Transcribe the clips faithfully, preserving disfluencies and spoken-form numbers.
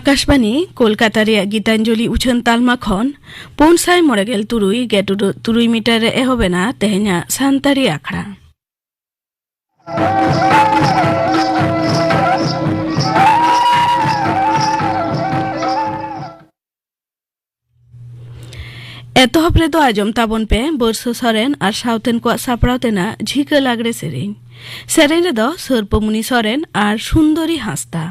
ᱟᱠᱟᱥᱵᱟᱱᱤ ᱠᱳᱞᱠᱟᱛᱟ ᱨᱮᱭᱟᱜ ᱜᱤᱛᱟᱧᱡᱚᱞᱤ ᱩᱪᱷᱟᱹᱱ ᱛᱟᱞᱢᱟ ᱠᱷᱚᱱ ᱯᱩᱱ ᱥᱟᱭ ᱢᱚᱬᱮ ᱜᱮᱞ ᱛᱩᱨᱩᱭ ᱜᱮᱴ ᱩᱰᱟᱹᱜ ᱛᱩᱨᱩᱭ ᱢᱤᱴᱟᱨ ᱨᱮ ᱮᱦᱚᱵ ᱮᱱᱟ ᱛᱮᱦᱮᱧᱟᱜ ᱥᱟᱱᱛᱟᱲᱤ ᱟᱠᱷᱲᱟ᱾ ᱮᱛᱚᱦᱚᱵ ᱨᱮᱫᱚ ᱟᱸᱡᱚᱢ ᱛᱟᱵᱚᱱ ᱯᱮ ᱵᱚᱨᱥᱚ ᱥᱚᱨᱮᱱ ᱟᱨ ᱥᱟᱶᱛᱮᱱ ᱠᱚᱣᱟᱜ ᱥᱟᱯᱲᱟᱣ ᱛᱮᱱᱟᱜ ᱡᱷᱤᱠᱟᱹ ᱞᱟᱜᱽᱲᱮ ᱥᱮᱨᱮᱧ᱾ ᱥᱮᱨᱮᱧ ᱨᱮᱫᱚ ᱥᱟᱹᱨᱯᱟᱹᱢᱩᱱᱤ ᱥᱚᱨᱮᱱ ᱟᱨ ᱥᱩᱱᱫᱚᱨᱤ ᱦᱟᱸᱥᱫᱟ᱾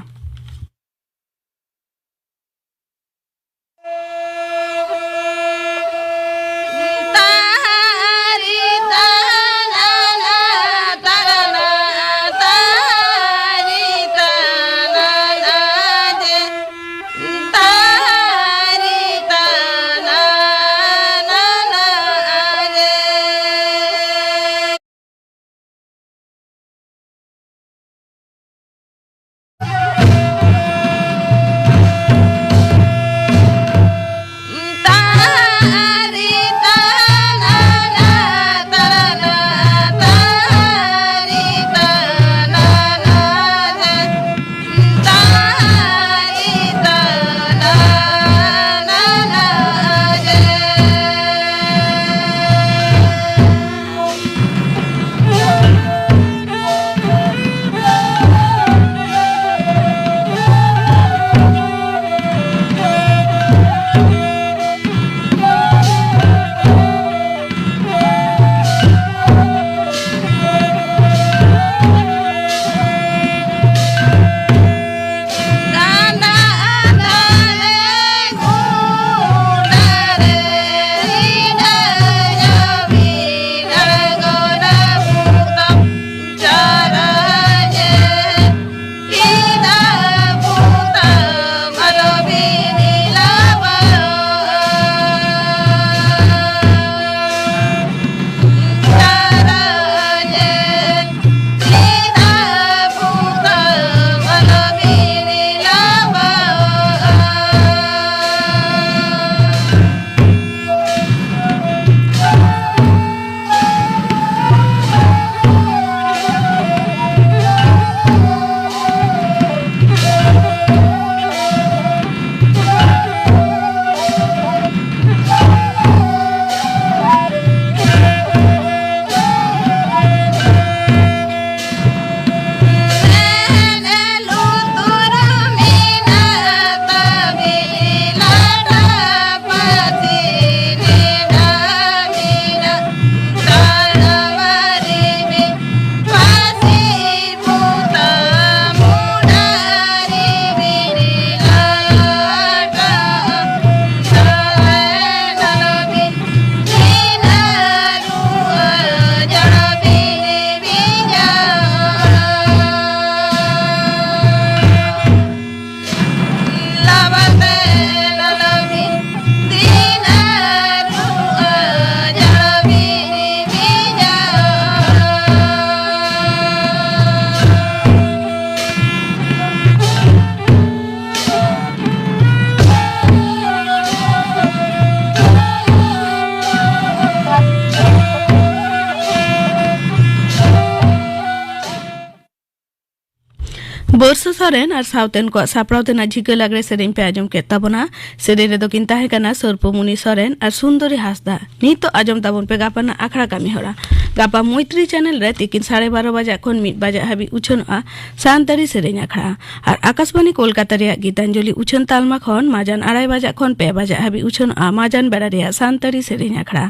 ᱯᱟᱹᱨᱥᱟᱹ ᱥᱚᱨᱮᱱ ᱟᱨ ᱥᱟᱶᱛᱮᱱ ᱠᱚᱣᱟᱜ ᱥᱟᱯᱲᱟᱣ ᱛᱮᱱᱟᱜ ᱡᱷᱤᱠᱟᱹ ᱞᱟᱜᱽᱲᱮ ᱥᱮᱨᱮᱧ ᱯᱮ ᱟᱸᱡᱚᱢ ᱠᱮᱫ ᱛᱟᱵᱚᱱᱟ᱾ ᱥᱮᱨᱮᱧ ᱨᱮᱫᱚ ᱠᱤᱱ ᱛᱟᱦᱮᱸ ᱠᱟᱱᱟ ᱥᱚᱨᱯᱚᱢᱩᱱᱤ ᱥᱚᱨᱮᱱ ᱟᱨ ᱥᱩᱱᱫᱚᱨᱤ ᱦᱟᱸᱥᱫᱟ᱾ ᱱᱤᱛᱚᱜ ᱟᱸᱡᱚᱢ ᱛᱟᱵᱚᱱ ᱯᱮ ᱜᱟᱯᱟᱱᱟᱜ ᱟᱠᱷᱲᱟ ᱠᱟᱹᱢᱤ ᱦᱚᱨᱟ᱾ ᱜᱟᱯᱟ ᱢᱳᱭᱛᱨᱤ ᱪᱮᱱᱮᱞ ᱨᱮ ᱛᱤᱠᱤᱱ ᱥᱟᱲᱮ ᱵᱟᱨᱚ ᱵᱟᱡᱟᱜ ᱠᱷᱚᱱ ᱢᱤᱫ ᱵᱟᱡᱟᱜ ᱦᱟᱹᱵᱤᱡ ᱩᱪᱷᱟᱹᱱᱚᱜᱼᱟ ᱥᱟᱱᱛᱟᱲᱤ ᱥᱮᱨᱮᱧ ᱟᱠᱷᱲᱟ᱾ ᱟᱨ ᱟᱠᱟᱥᱵᱟᱱᱤ ᱠᱳᱞᱠᱟᱛᱟ ᱨᱮᱭᱟᱜ ᱜᱤᱛᱟᱧᱡᱚᱞᱤ ᱩᱪᱷᱟᱹᱱ ᱛᱟᱞᱢᱟ ᱠᱷᱚᱱ ᱢᱟᱡᱟᱱ ᱟᱲᱟᱭ ᱵᱟᱡᱟᱜ ᱠᱷᱚᱱ ᱯᱮ ᱵᱟᱡᱟᱜ ᱦᱟᱹᱵᱤᱡ ᱩᱪᱷᱟᱹᱱᱚᱜᱼᱟ ᱢᱟᱡᱟᱱ ᱵᱮᱲᱟ ᱨᱮᱭᱟᱜ ᱥᱟᱱᱛᱟᱲᱤ ᱥᱮᱨᱮᱧ ᱟᱠᱷᱲᱟ᱾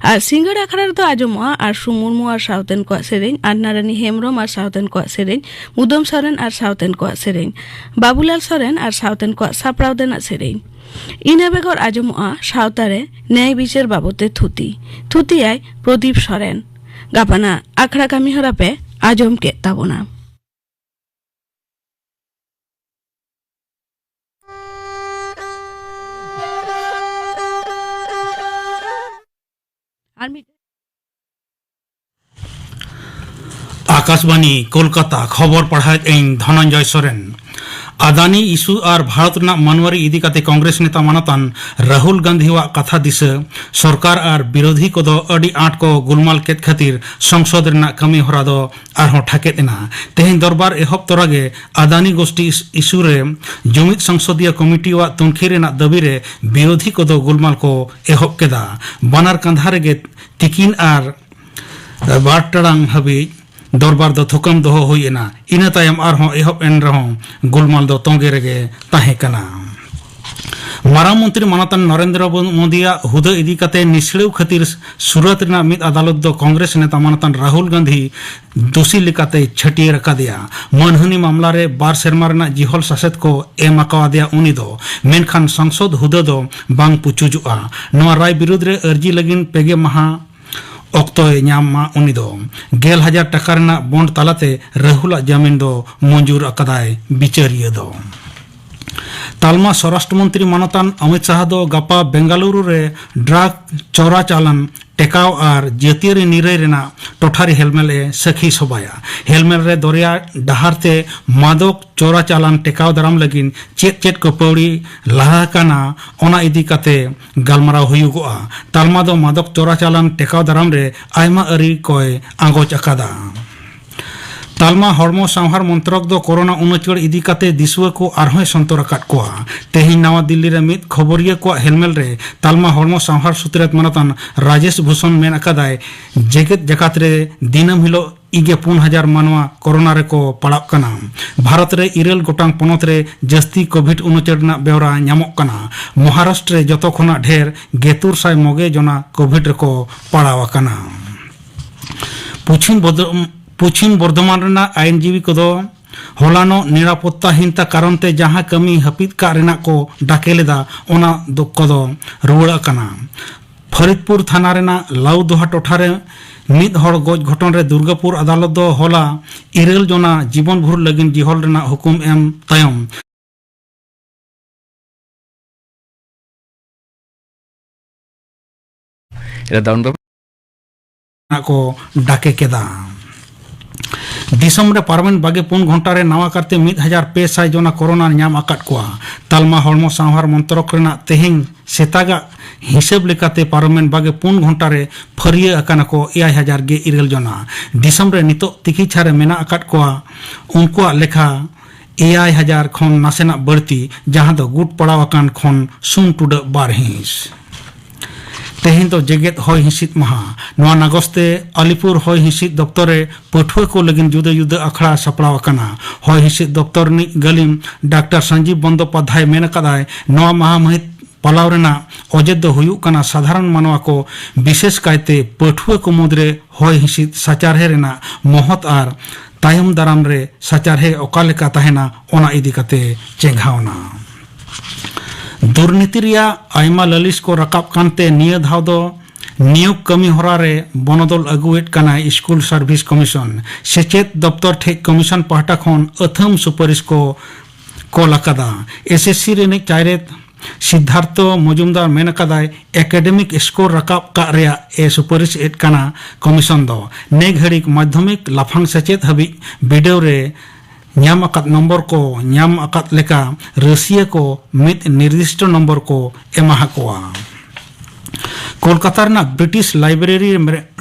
ᱟᱨ ᱥᱤᱸᱜᱟᱹᱲ ᱟᱠᱷᱲᱟ ᱨᱮᱫᱚ ᱟᱸᱡᱚᱢᱚᱜᱼᱟ ᱟᱨᱥᱩ ᱢᱩᱨᱢᱩ ᱟᱨ ᱥᱟᱶᱛᱮᱱ ᱠᱚᱣᱟᱜ ᱥᱮᱨᱮᱧ, ᱟᱨ ᱱᱟᱨᱟᱱᱤ ᱦᱮᱢᱵᱽᱨᱚᱢ ᱟᱨ ᱥᱟᱶᱛᱮᱱ ᱠᱚᱣᱟᱜ ᱥᱮᱨᱮᱧ, ᱢᱩᱫᱟᱹᱢ ᱥᱚᱨᱮᱱ ᱟᱨ ᱥᱟᱶᱛᱮᱱ ᱠᱚᱣᱟᱜ ᱥᱮᱨᱮᱧ, ᱵᱟᱵᱩᱞᱟᱞ ᱥᱚᱨᱮᱱ ᱟᱨ ᱥᱟᱶᱛᱮᱱ ᱠᱚᱣᱟᱜ ᱥᱟᱯᱲᱟᱣ ᱛᱮᱱᱟᱜ ᱥᱮᱨᱮᱧ᱾ ᱤᱱᱟᱹ ᱵᱮᱜᱚᱨ ᱟᱸᱡᱚᱢᱚᱜᱼᱟ ᱥᱟᱶᱛᱟ ᱨᱮ ᱱᱮᱭ ᱵᱤᱪᱟᱹᱨ ᱵᱟᱵᱚᱛ ᱛᱮ ᱛᱷᱩᱛᱤ᱾ ᱛᱷᱩᱛᱤᱭᱟᱭ ᱯᱨᱚᱫᱤᱯ ᱥᱚᱨᱮᱱ᱾ ᱜᱟᱯᱟᱱᱟᱜ ᱟᱠᱷᱲᱟ ᱠᱟᱹᱢᱤ ᱦᱚᱨᱟ ᱯᱮ ᱟᱸᱡᱚᱢ ᱠᱮᱫ ᱛᱟᱵᱚᱱᱟ᱾ ᱟᱨ ᱢᱤᱫ ᱟᱠᱟᱥᱵᱟᱱᱤ ᱠᱳᱞᱠᱟᱛᱟ, ᱠᱷᱚᱵᱚᱨ ᱯᱟᱲᱦᱟᱣᱮᱫ ᱟᱹᱧ ᱫᱷᱚᱱᱚᱱᱡᱚᱭ ᱥᱚᱨᱮᱱ᱾ ᱟᱫᱟᱱᱤ ᱤᱥᱩ ᱟᱨ ᱵᱷᱟᱨᱚᱛ ᱨᱮᱱᱟᱜ ᱢᱟᱹᱱᱣᱟᱨᱤ ᱤᱫᱤ ᱠᱟᱛᱮ ᱠᱚᱝᱜᱨᱮᱥ ᱱᱮᱛᱟ ᱢᱟᱱᱚᱛᱟᱱ ᱨᱟᱦᱩᱞ ᱜᱟᱱᱫᱷᱤᱣᱟᱜ ᱠᱟᱛᱷᱟ ᱫᱤᱥᱟᱹ, ᱥᱚᱨᱠᱟᱨ ᱟᱨ ᱵᱤᱨᱳᱫᱷᱤ ᱠᱚᱫᱚ ᱟᱹᱰᱤ ᱟᱸᱴ ᱠᱚ ᱜᱩᱞᱢᱟᱞ ᱠᱮᱫ ᱠᱷᱟᱹᱛᱤᱨ ᱥᱚᱝᱥᱚᱫ ᱨᱮᱱᱟᱜ ᱠᱟᱹᱢᱤ ᱦᱚᱨᱟ ᱫᱚ ᱟᱨᱦᱚᱸ ᱴᱷᱟᱠᱮᱫ ᱮᱱᱟ᱾ ᱛᱮᱦᱮᱧ ᱫᱚᱨᱵᱟᱨ ᱮᱦᱚᱵ ᱛᱚᱨᱟ ᱜᱮ ᱟᱫᱟᱱᱤ ᱜᱳᱥᱴᱤ ᱤᱥ-, ᱤᱥᱩ ᱨᱮ ᱡᱩᱢᱤᱫ ᱥᱚᱝᱥᱚᱫᱤᱭᱟᱹ ᱠᱚᱢᱤᱴᱤᱣᱟᱜ ᱛᱩᱱᱠᱷᱤ ᱨᱮᱱᱟᱜ ᱫᱟᱹᱵᱤ ᱨᱮ ᱵᱤᱨᱳᱫᱷᱤ ᱠᱚᱫᱚ ᱜᱩᱞᱢᱟᱞ ᱠᱚ ᱮᱦᱚᱵ ᱠᱮᱫᱟ᱾ ᱵᱟᱱᱟᱨ ᱠᱟᱸᱫᱷᱟ ᱨᱮᱜᱮ ᱛᱤᱠᱤᱱ ᱟᱨ ᱵᱟᱨ ᱴᱟᱲᱟᱝ ᱦᱟᱹᱵᱤᱡ ᱫᱚᱨᱵᱟᱨ ᱫᱚ ᱛᱷᱩᱠᱟᱹᱢ ᱫᱚᱦᱚ ᱦᱩᱭ ᱮᱱᱟ᱾ ᱤᱱᱟᱹ ᱛᱟᱭᱚᱢ ᱟᱨᱦᱚᱸ ᱮᱦᱚᱵ ᱮᱱ ᱨᱮᱦᱚᱸ ᱜᱩᱞᱢᱟᱞ ᱫᱚ ᱛᱚᱸᱜᱮ ᱨᱮᱜᱮ ᱛᱟᱦᱮᱸ ᱠᱟᱱᱟ᱾ ᱢᱟᱨᱟᱝ ᱢᱚᱱᱛᱨᱤ ᱢᱟᱱᱚᱛᱟᱱ ᱱᱚᱨᱮᱱᱫᱨᱚ ᱢᱳᱫᱤᱭᱟᱜ ᱦᱩᱫᱟᱹ ᱤᱫᱤ ᱠᱟᱛᱮ ᱱᱤᱥᱲᱟᱹᱣ ᱠᱷᱟᱹᱛᱤᱨ ᱥᱩᱨᱟᱛ ᱨᱮᱱᱟᱜ ᱢᱤᱫ ᱟᱫᱟᱞᱚᱛ ᱫᱚ ᱠᱚᱝᱜᱨᱮᱥ ᱱᱮᱛᱟ ᱢᱟᱱᱚᱛᱟᱱ ᱨᱟᱦᱩᱞ ᱜᱟᱱᱫᱷᱤ ᱫᱳᱥᱤ ᱞᱮᱠᱟᱛᱮ ᱪᱷᱟᱹᱴᱭᱟᱹᱨ ᱟᱠᱟᱫᱮᱭᱟ᱾ ᱢᱟᱹᱱᱦᱟᱹᱱᱤ ᱢᱟᱢᱞᱟ ᱨᱮ ᱵᱟᱨ ᱥᱮᱨᱢᱟ ᱨᱮᱱᱟᱜ ᱡᱤᱦᱚᱞ ᱥᱟᱥᱮᱛ ᱠᱚ ᱮᱢ ᱟᱠᱟᱣᱟᱫᱮᱭᱟ ᱩᱱᱤ ᱫᱚ, ᱢᱮᱱᱠᱷᱟᱱ ᱥᱚᱝᱥᱚᱫ ᱦᱩᱫᱟᱹ ᱫᱚ ᱵᱟᱝ ᱯᱩᱪᱩᱡᱚᱜᱼᱟ᱾ ᱱᱚᱣᱟ ᱨᱟᱭ ᱵᱤᱨᱩᱫᱽ ᱨᱮ ᱟᱹᱨᱡᱤ ᱞᱟᱹᱜᱤᱫ ᱯᱮ ᱜᱮ ᱢᱟᱦᱟ ᱚᱠᱛᱚᱭ ᱧᱟᱢ ᱢᱟ ᱩᱱᱤ ᱫᱚ᱾ ᱜᱮᱞ ᱦᱟᱡᱟᱨ ᱴᱟᱠᱟ ᱨᱮᱱᱟᱜ ᱵᱚᱱᱰ ᱛᱟᱞᱟᱛᱮ ᱨᱟᱦᱩᱞᱟᱜ ᱡᱟᱢᱤᱱ ᱫᱚ ᱢᱚᱧᱡᱩᱨ ᱟᱠᱟᱫᱟᱭ ᱵᱤᱪᱟᱹᱨᱤᱭᱟᱹ ᱫᱚ᱾ ᱛᱟᱞᱢᱟ ᱥᱚᱨᱟᱥᱴᱨᱚ ᱢᱚᱱᱛᱨᱤ ᱢᱟᱱᱚᱛᱟᱱ ᱚᱢᱤᱛ ᱥᱟᱦᱟ ᱫᱚ ᱜᱟᱯᱟ ᱵᱮᱝᱜᱟᱞᱩᱨᱩ ᱨᱮ ᱰᱨᱟᱜᱽ ᱪᱳᱨᱟᱪᱟᱞᱟᱱ ᱴᱮᱠᱟᱣ ᱟᱨ ᱡᱟᱹᱛᱤᱭᱟᱹᱨᱤ ᱱᱤᱨᱟᱹᱭ ᱨᱮᱱᱟᱜ ᱴᱚᱴᱷᱟᱨᱤ ᱦᱮᱞᱢᱮᱞ ᱮ ᱥᱟᱹᱠᱷᱤ ᱥᱚᱵᱷᱟᱭᱟ᱾ ᱦᱮᱞᱢᱮᱞ ᱨᱮ ᱫᱚᱨᱭᱟ ᱰᱟᱦᱟᱨ ᱛᱮ ᱢᱟᱫᱚᱠ ᱪᱳᱨᱟᱪᱟᱞᱟᱱ ᱴᱮᱠᱟᱣ ᱫᱟᱨᱟᱢ ᱞᱟᱹᱜᱤᱫ ᱪᱮᱫ ᱪᱮᱫ ᱠᱚ ᱯᱟᱹᱣᱲᱤ ᱞᱟᱦᱟ ᱟᱠᱟᱱᱟ, ᱚᱱᱟ ᱤᱫᱤ ᱠᱟᱛᱮ ᱜᱟᱞᱢᱟᱨᱟᱣ ᱦᱩᱭᱩᱜᱚᱜᱼᱟ᱾ ᱛᱟᱞᱢᱟ ᱫᱚ ᱢᱟᱫᱚᱠ ᱪᱳᱨᱟᱪᱟᱞᱟᱱ ᱴᱮᱠᱟᱣ ᱫᱟᱨᱟᱢ ᱨᱮ ᱟᱭᱢᱟ ᱟᱹᱨᱤ ᱠᱚᱭ ᱟᱸᱜᱚᱪ ᱟᱠᱟᱫᱟ᱾ ᱛᱟᱞᱢᱟ ᱦᱚᱲᱢᱚ ᱥᱟᱶᱦᱟᱨ ᱢᱚᱱᱛᱨᱚᱠ ᱫᱚ ᱠᱳᱨᱳᱱᱟ ᱩᱱᱩᱪᱟᱹᱲ ᱤᱫᱤ ᱠᱟᱛᱮ ᱫᱤᱥᱩᱣᱟᱹ ᱠᱚ ᱟᱨᱦᱚᱸᱭ ᱥᱚᱱᱛᱚᱨ ᱟᱠᱟᱫ ᱠᱚᱣᱟ᱾ ᱛᱮᱦᱮᱧ ᱱᱟᱣᱟ ᱫᱤᱞᱞᱤ ᱨᱮ ᱢᱤᱫ ᱠᱷᱚᱵᱚᱨᱤᱭᱟᱹ ᱠᱚᱣᱟᱜ ᱦᱮᱞᱢᱮᱞ ᱨᱮ ᱛᱟᱞᱢᱟ ᱦᱚᱲᱢᱚ ᱥᱟᱶᱦᱟᱨ ᱥᱩᱛᱨᱮᱛ ᱢᱟᱱᱚᱛᱟᱱ ᱨᱟᱡᱮᱥ ᱵᱷᱩᱥᱚᱱ ᱢᱮᱱ ᱟᱠᱟᱫᱟᱭ, ᱡᱮᱜᱮᱛ ᱡᱟᱠᱟᱛ ᱨᱮ ᱫᱤᱱᱟᱹᱢ ᱦᱤᱞᱳᱜ ᱤᱜᱮ ᱯᱩᱱ ᱦᱟᱡᱟᱨ ᱢᱟᱱᱣᱟ ᱠᱳᱨᱳᱱᱟ ᱨᱮᱠᱚ ᱯᱟᱲᱟᱜ ᱠᱟᱱᱟ᱾ ᱵᱷᱟᱨᱚᱛ ᱨᱮ ᱤᱨᱟᱹᱞ ᱜᱚᱴᱟᱝ ᱯᱚᱱᱚᱛ ᱨᱮ ᱡᱟᱹᱥᱛᱤ ᱠᱳᱵᱷᱤᱰ ᱩᱱᱩᱪᱟᱹᱲ ᱨᱮᱱᱟᱜ ᱵᱮᱣᱨᱟ ᱧᱟᱢᱚᱜ ᱠᱟᱱᱟ᱾ ᱢᱚᱦᱟᱨᱟᱥᱴᱨᱚ ᱨᱮ ᱡᱚᱛᱚ ᱠᱷᱚᱱᱟᱜ ᱰᱷᱮᱨ ᱜᱮᱛᱩᱨ ᱥᱟᱭ ᱢᱚᱜᱮ ᱡᱚᱱᱟ ᱠᱳᱵᱷᱤᱰ ᱨᱮᱠᱚ ᱯᱟᱲᱟᱣ ᱟᱠᱟᱱᱟ᱾ ᱯᱚᱪᱷᱤᱢ ᱵᱚᱫ-, ᱯᱚᱪᱷᱤᱢ ᱵᱚᱨᱫᱷᱚᱢᱟᱱ ᱨᱮᱱᱟᱜ ᱟᱭᱤᱱᱡᱤᱵᱤ ᱠᱚᱫᱚ ᱦᱚᱞᱟᱱᱚᱜ ᱱᱤᱨᱟᱯᱚᱛᱛᱟ ᱦᱤᱱᱛᱟ ᱠᱟᱨᱚᱱ ᱛᱮ ᱡᱟᱦᱟᱸ ᱠᱟᱹᱢᱤ ᱦᱟᱹᱯᱤᱫ ᱠᱟᱜ ᱨᱮᱱᱟᱜ ᱠᱚ ᱰᱟᱠᱮ ᱞᱮᱫᱟ, ᱚᱱᱟ ᱫᱚ ᱠᱚᱫᱚ ᱨᱩᱣᱟᱹᱲ ᱟᱠᱟᱱᱟ᱾ ᱯᱷᱟᱨᱤᱫᱯᱩᱨ ᱛᱷᱟᱱᱟ ᱨᱮᱱᱟᱜ ᱞᱟᱣᱫᱚᱦᱟ ᱴᱚᱴᱷᱟ ᱨᱮ ᱢᱤᱫ ᱦᱚᱲ ᱜᱚᱡ ᱜᱷᱚᱴᱚᱱ ᱨᱮ ᱫᱩᱨᱜᱟᱯᱩᱨ ᱟᱫᱟᱞᱚᱛ ᱫᱚ ᱦᱚᱞᱟ ᱤᱨᱟᱹᱞ ᱡᱚᱱᱟ ᱡᱤᱵᱚᱱ ᱵᱷᱳᱨ ᱞᱟᱹᱜᱤᱫ ᱡᱤᱦᱚᱞ ᱨᱮᱱᱟᱜ ᱦᱩᱠᱩᱢ ᱮᱢ ᱛᱟᱭᱚᱢ ᱮᱨᱟ ᱫᱟᱣᱩᱱ ᱵᱟᱵᱟ᱾ ᱠᱚ ᱰᱟᱠᱮ ᱠᱮᱫᱟ᱾ ᱫᱤᱥᱚᱢ ᱨᱮ ᱯᱟᱨᱚᱢᱮᱱ ᱵᱟᱜᱮ ᱯᱩᱱ ᱜᱷᱚᱱᱴᱟ ᱨᱮ ᱱᱟᱣᱟ ᱠᱟᱨᱛᱮ ᱢᱤᱫ ᱦᱟᱡᱟᱨ ᱯᱮ ᱥᱟᱭ ᱡᱚᱱᱟ ᱠᱳᱨᱳᱱᱟ ᱧᱟᱢ ᱟᱠᱟᱫ ᱠᱚᱣᱟ᱾ ᱛᱟᱞᱢᱟ ᱦᱚᱲᱢᱚ ᱥᱟᱶᱦᱟᱨ ᱢᱚᱱᱛᱨᱚᱠ ᱨᱮᱱᱟᱜ ᱛᱮᱦᱮᱧ ᱥᱮᱛᱟᱜᱟᱜ ᱦᱤᱥᱟᱹᱵ ᱞᱮᱠᱟᱛᱮ ᱯᱟᱨᱚᱢᱮᱱ ᱵᱟᱜᱮ ᱯᱩᱱ ᱜᱷᱚᱱᱴᱟ ᱨᱮ ᱯᱷᱟᱹᱨᱭᱟᱹ ᱟᱠᱟᱱᱟ ᱠᱚ ᱮᱭᱟᱭ ᱦᱟᱡᱟᱨ ᱜᱮ ᱤᱨᱟᱹᱞ ᱡᱚᱱᱟ᱾ ᱫᱤᱥᱚᱢ ᱨᱮ ᱱᱤᱛᱚᱜ ᱛᱤᱠᱤᱪᱷᱟ ᱨᱮ ᱢᱮᱱᱟᱜ ᱟᱠᱟᱫ ᱠᱚᱣᱟ ᱩᱱᱠᱩᱣᱟᱜ ᱞᱮᱠᱷᱟ ᱮᱭᱟᱭ ᱦᱟᱡᱟᱨ ᱠᱷᱚᱱ ᱱᱟᱥᱮᱱᱟᱜ ᱵᱟᱹᱲᱛᱤ, ᱡᱟᱦᱟᱸ ᱫᱚ ᱜᱩᱴ ᱯᱟᱲᱟᱣ ᱟᱠᱟᱱ ᱠᱷᱚᱱ ᱥᱩᱱ ᱴᱩᱰᱟᱹᱜ ᱵᱟᱨ ᱦᱤᱸᱥ᱾ ᱛᱮᱦᱮᱧ ᱫᱚ ᱡᱮᱜᱮᱛ ᱦᱚᱭ ᱦᱤᱸᱥᱤᱫ ᱢᱟᱦᱟ᱾ ᱱᱚᱣᱟ ᱱᱟᱜᱚᱥ ᱛᱮ ᱟᱞᱤᱯᱩᱨ ᱦᱚᱭ ᱦᱤᱸᱥᱤᱫ ᱫᱚᱯᱛᱚᱨ ᱨᱮ ᱯᱟᱹᱴᱷᱩᱣᱟᱹ ᱠᱚ ᱞᱟᱹᱜᱤᱫ ᱡᱩᱫᱟᱹ ᱡᱩᱫᱟᱹ ᱟᱠᱷᱲᱟ ᱥᱟᱯᱲᱟᱣ ᱟᱠᱟᱱᱟ᱾ ᱦᱚᱭ ᱦᱤᱸᱥᱤᱫ ᱫᱚᱯᱛᱚᱨ ᱨᱤᱱᱤᱡ ᱜᱟᱹᱞᱤᱢ ᱰᱟᱠᱛᱟᱨ ᱥᱚᱧᱡᱤᱵ ᱵᱚᱱᱫᱳᱯᱟᱫᱷᱟᱭ ᱢᱮᱱ ᱟᱠᱟᱫᱟᱭ, ᱱᱚᱣᱟ ᱢᱟᱦᱟ ᱢᱟᱹᱦᱤᱛ ᱯᱟᱞᱟᱣ ᱨᱮᱱᱟᱜ ᱚᱡᱮ ᱫᱚ ᱦᱩᱭᱩᱜ ᱠᱟᱱᱟ ᱥᱟᱫᱷᱟᱨᱚᱱ ᱢᱟᱱᱣᱟ ᱠᱚ, ᱵᱤᱥᱮᱥ ᱠᱟᱭᱛᱮ ᱯᱟᱹᱴᱷᱩᱣᱟᱹ ᱠᱚ ᱢᱩᱫᱽᱨᱮ ᱦᱚᱭ ᱦᱤᱸᱥᱤᱫ ᱥᱟᱪᱟᱨᱦᱮ ᱨᱮᱱᱟᱜ ᱢᱚᱦᱚᱛ ᱟᱨ ᱛᱟᱭᱚᱢ ᱫᱟᱨᱟᱢ ᱨᱮ ᱥᱟᱪᱟᱨᱦᱮ ᱚᱠᱟ ᱞᱮᱠᱟ ᱛᱟᱦᱮᱱᱟ, ᱚᱱᱟ ᱤᱫᱤ ᱠᱟᱛᱮ ᱪᱮᱸᱜᱷᱟᱣᱱᱟ᱾ ᱫᱩᱨᱱᱤᱛᱤ ᱨᱮᱭᱟᱜ ᱟᱭᱢᱟ ᱞᱟᱹᱞᱤᱥ ᱠᱚ ᱨᱟᱠᱟᱵ ᱠᱟᱱᱛᱮ ᱱᱤᱭᱟᱹ ᱫᱷᱟᱣ ᱫᱚ ᱱᱤᱭᱳᱜᱽ ᱠᱟᱹᱢᱤ ᱦᱚᱨᱟ ᱨᱮ ᱵᱚᱱᱚᱫᱚᱞ ᱟᱹᱜᱩᱭᱮᱫ ᱠᱟᱱᱟᱭ ᱥᱠᱩᱞ ᱥᱟᱨᱵᱷᱤᱥ ᱠᱚᱢᱤᱥᱚᱱ᱾ ᱥᱮᱪᱮᱫ ᱫᱚᱯᱛᱚᱨ ᱴᱷᱮᱡ ᱠᱚᱢᱤᱥᱚᱱ ᱯᱟᱦᱴᱟ ᱠᱷᱚᱱ ᱟᱹᱛᱷᱟᱹᱢ ᱥᱩᱯᱟᱨᱤᱥ ᱠᱚ ᱠᱚᱞ ᱟᱠᱟᱫᱟ᱾ ᱮᱥᱮᱥᱥᱤ ᱨᱤᱱᱤᱡ ᱪᱟᱭᱨᱮᱛ ᱥᱤᱫᱽᱫᱷᱟᱨᱛᱷᱚ ᱢᱚᱡᱩᱢᱫᱟᱨ ᱢᱮᱱ ᱟᱠᱟᱫᱟᱭ, ᱮᱠᱟᱰᱮᱢᱤᱠ ᱥᱠᱳᱨ ᱨᱟᱠᱟᱵ ᱠᱟᱜ ᱨᱮᱭᱟᱜ ᱮ ᱥᱩᱯᱟᱨᱤᱥ ᱮᱫ ᱠᱟᱱᱟ ᱠᱚᱢᱤᱥᱚᱱ ᱫᱚ᱾ ᱱᱮ ᱜᱷᱟᱹᱲᱤᱠ ᱢᱟᱫᱽᱫᱷᱚᱢᱤᱠ ᱞᱟᱯᱷᱟᱝ ᱥᱮᱪᱮᱫ ᱦᱟᱹᱵᱤᱡ ᱵᱤᱰᱟᱹᱣ ᱨᱮ ᱧᱟᱢ ᱟᱠᱟᱫ ᱱᱚᱢᱵᱚᱨ ᱠᱚ ᱧᱟᱢ ᱟᱠᱟᱫ ᱞᱮᱠᱟ ᱨᱟᱹᱥᱤᱭᱟᱹ ᱠᱚ ᱢᱤᱫ ᱱᱤᱨᱫᱤᱥᱴᱚ ᱱᱚᱢᱵᱚᱨ ᱠᱚ ᱮᱢᱟ ᱦᱟᱠᱚᱣᱟ᱾ ᱠᱳᱞᱠᱟᱛᱟ ᱨᱮᱱᱟᱜ ᱵᱨᱤᱴᱤᱥ ᱞᱟᱭᱵᱨᱮᱨᱤ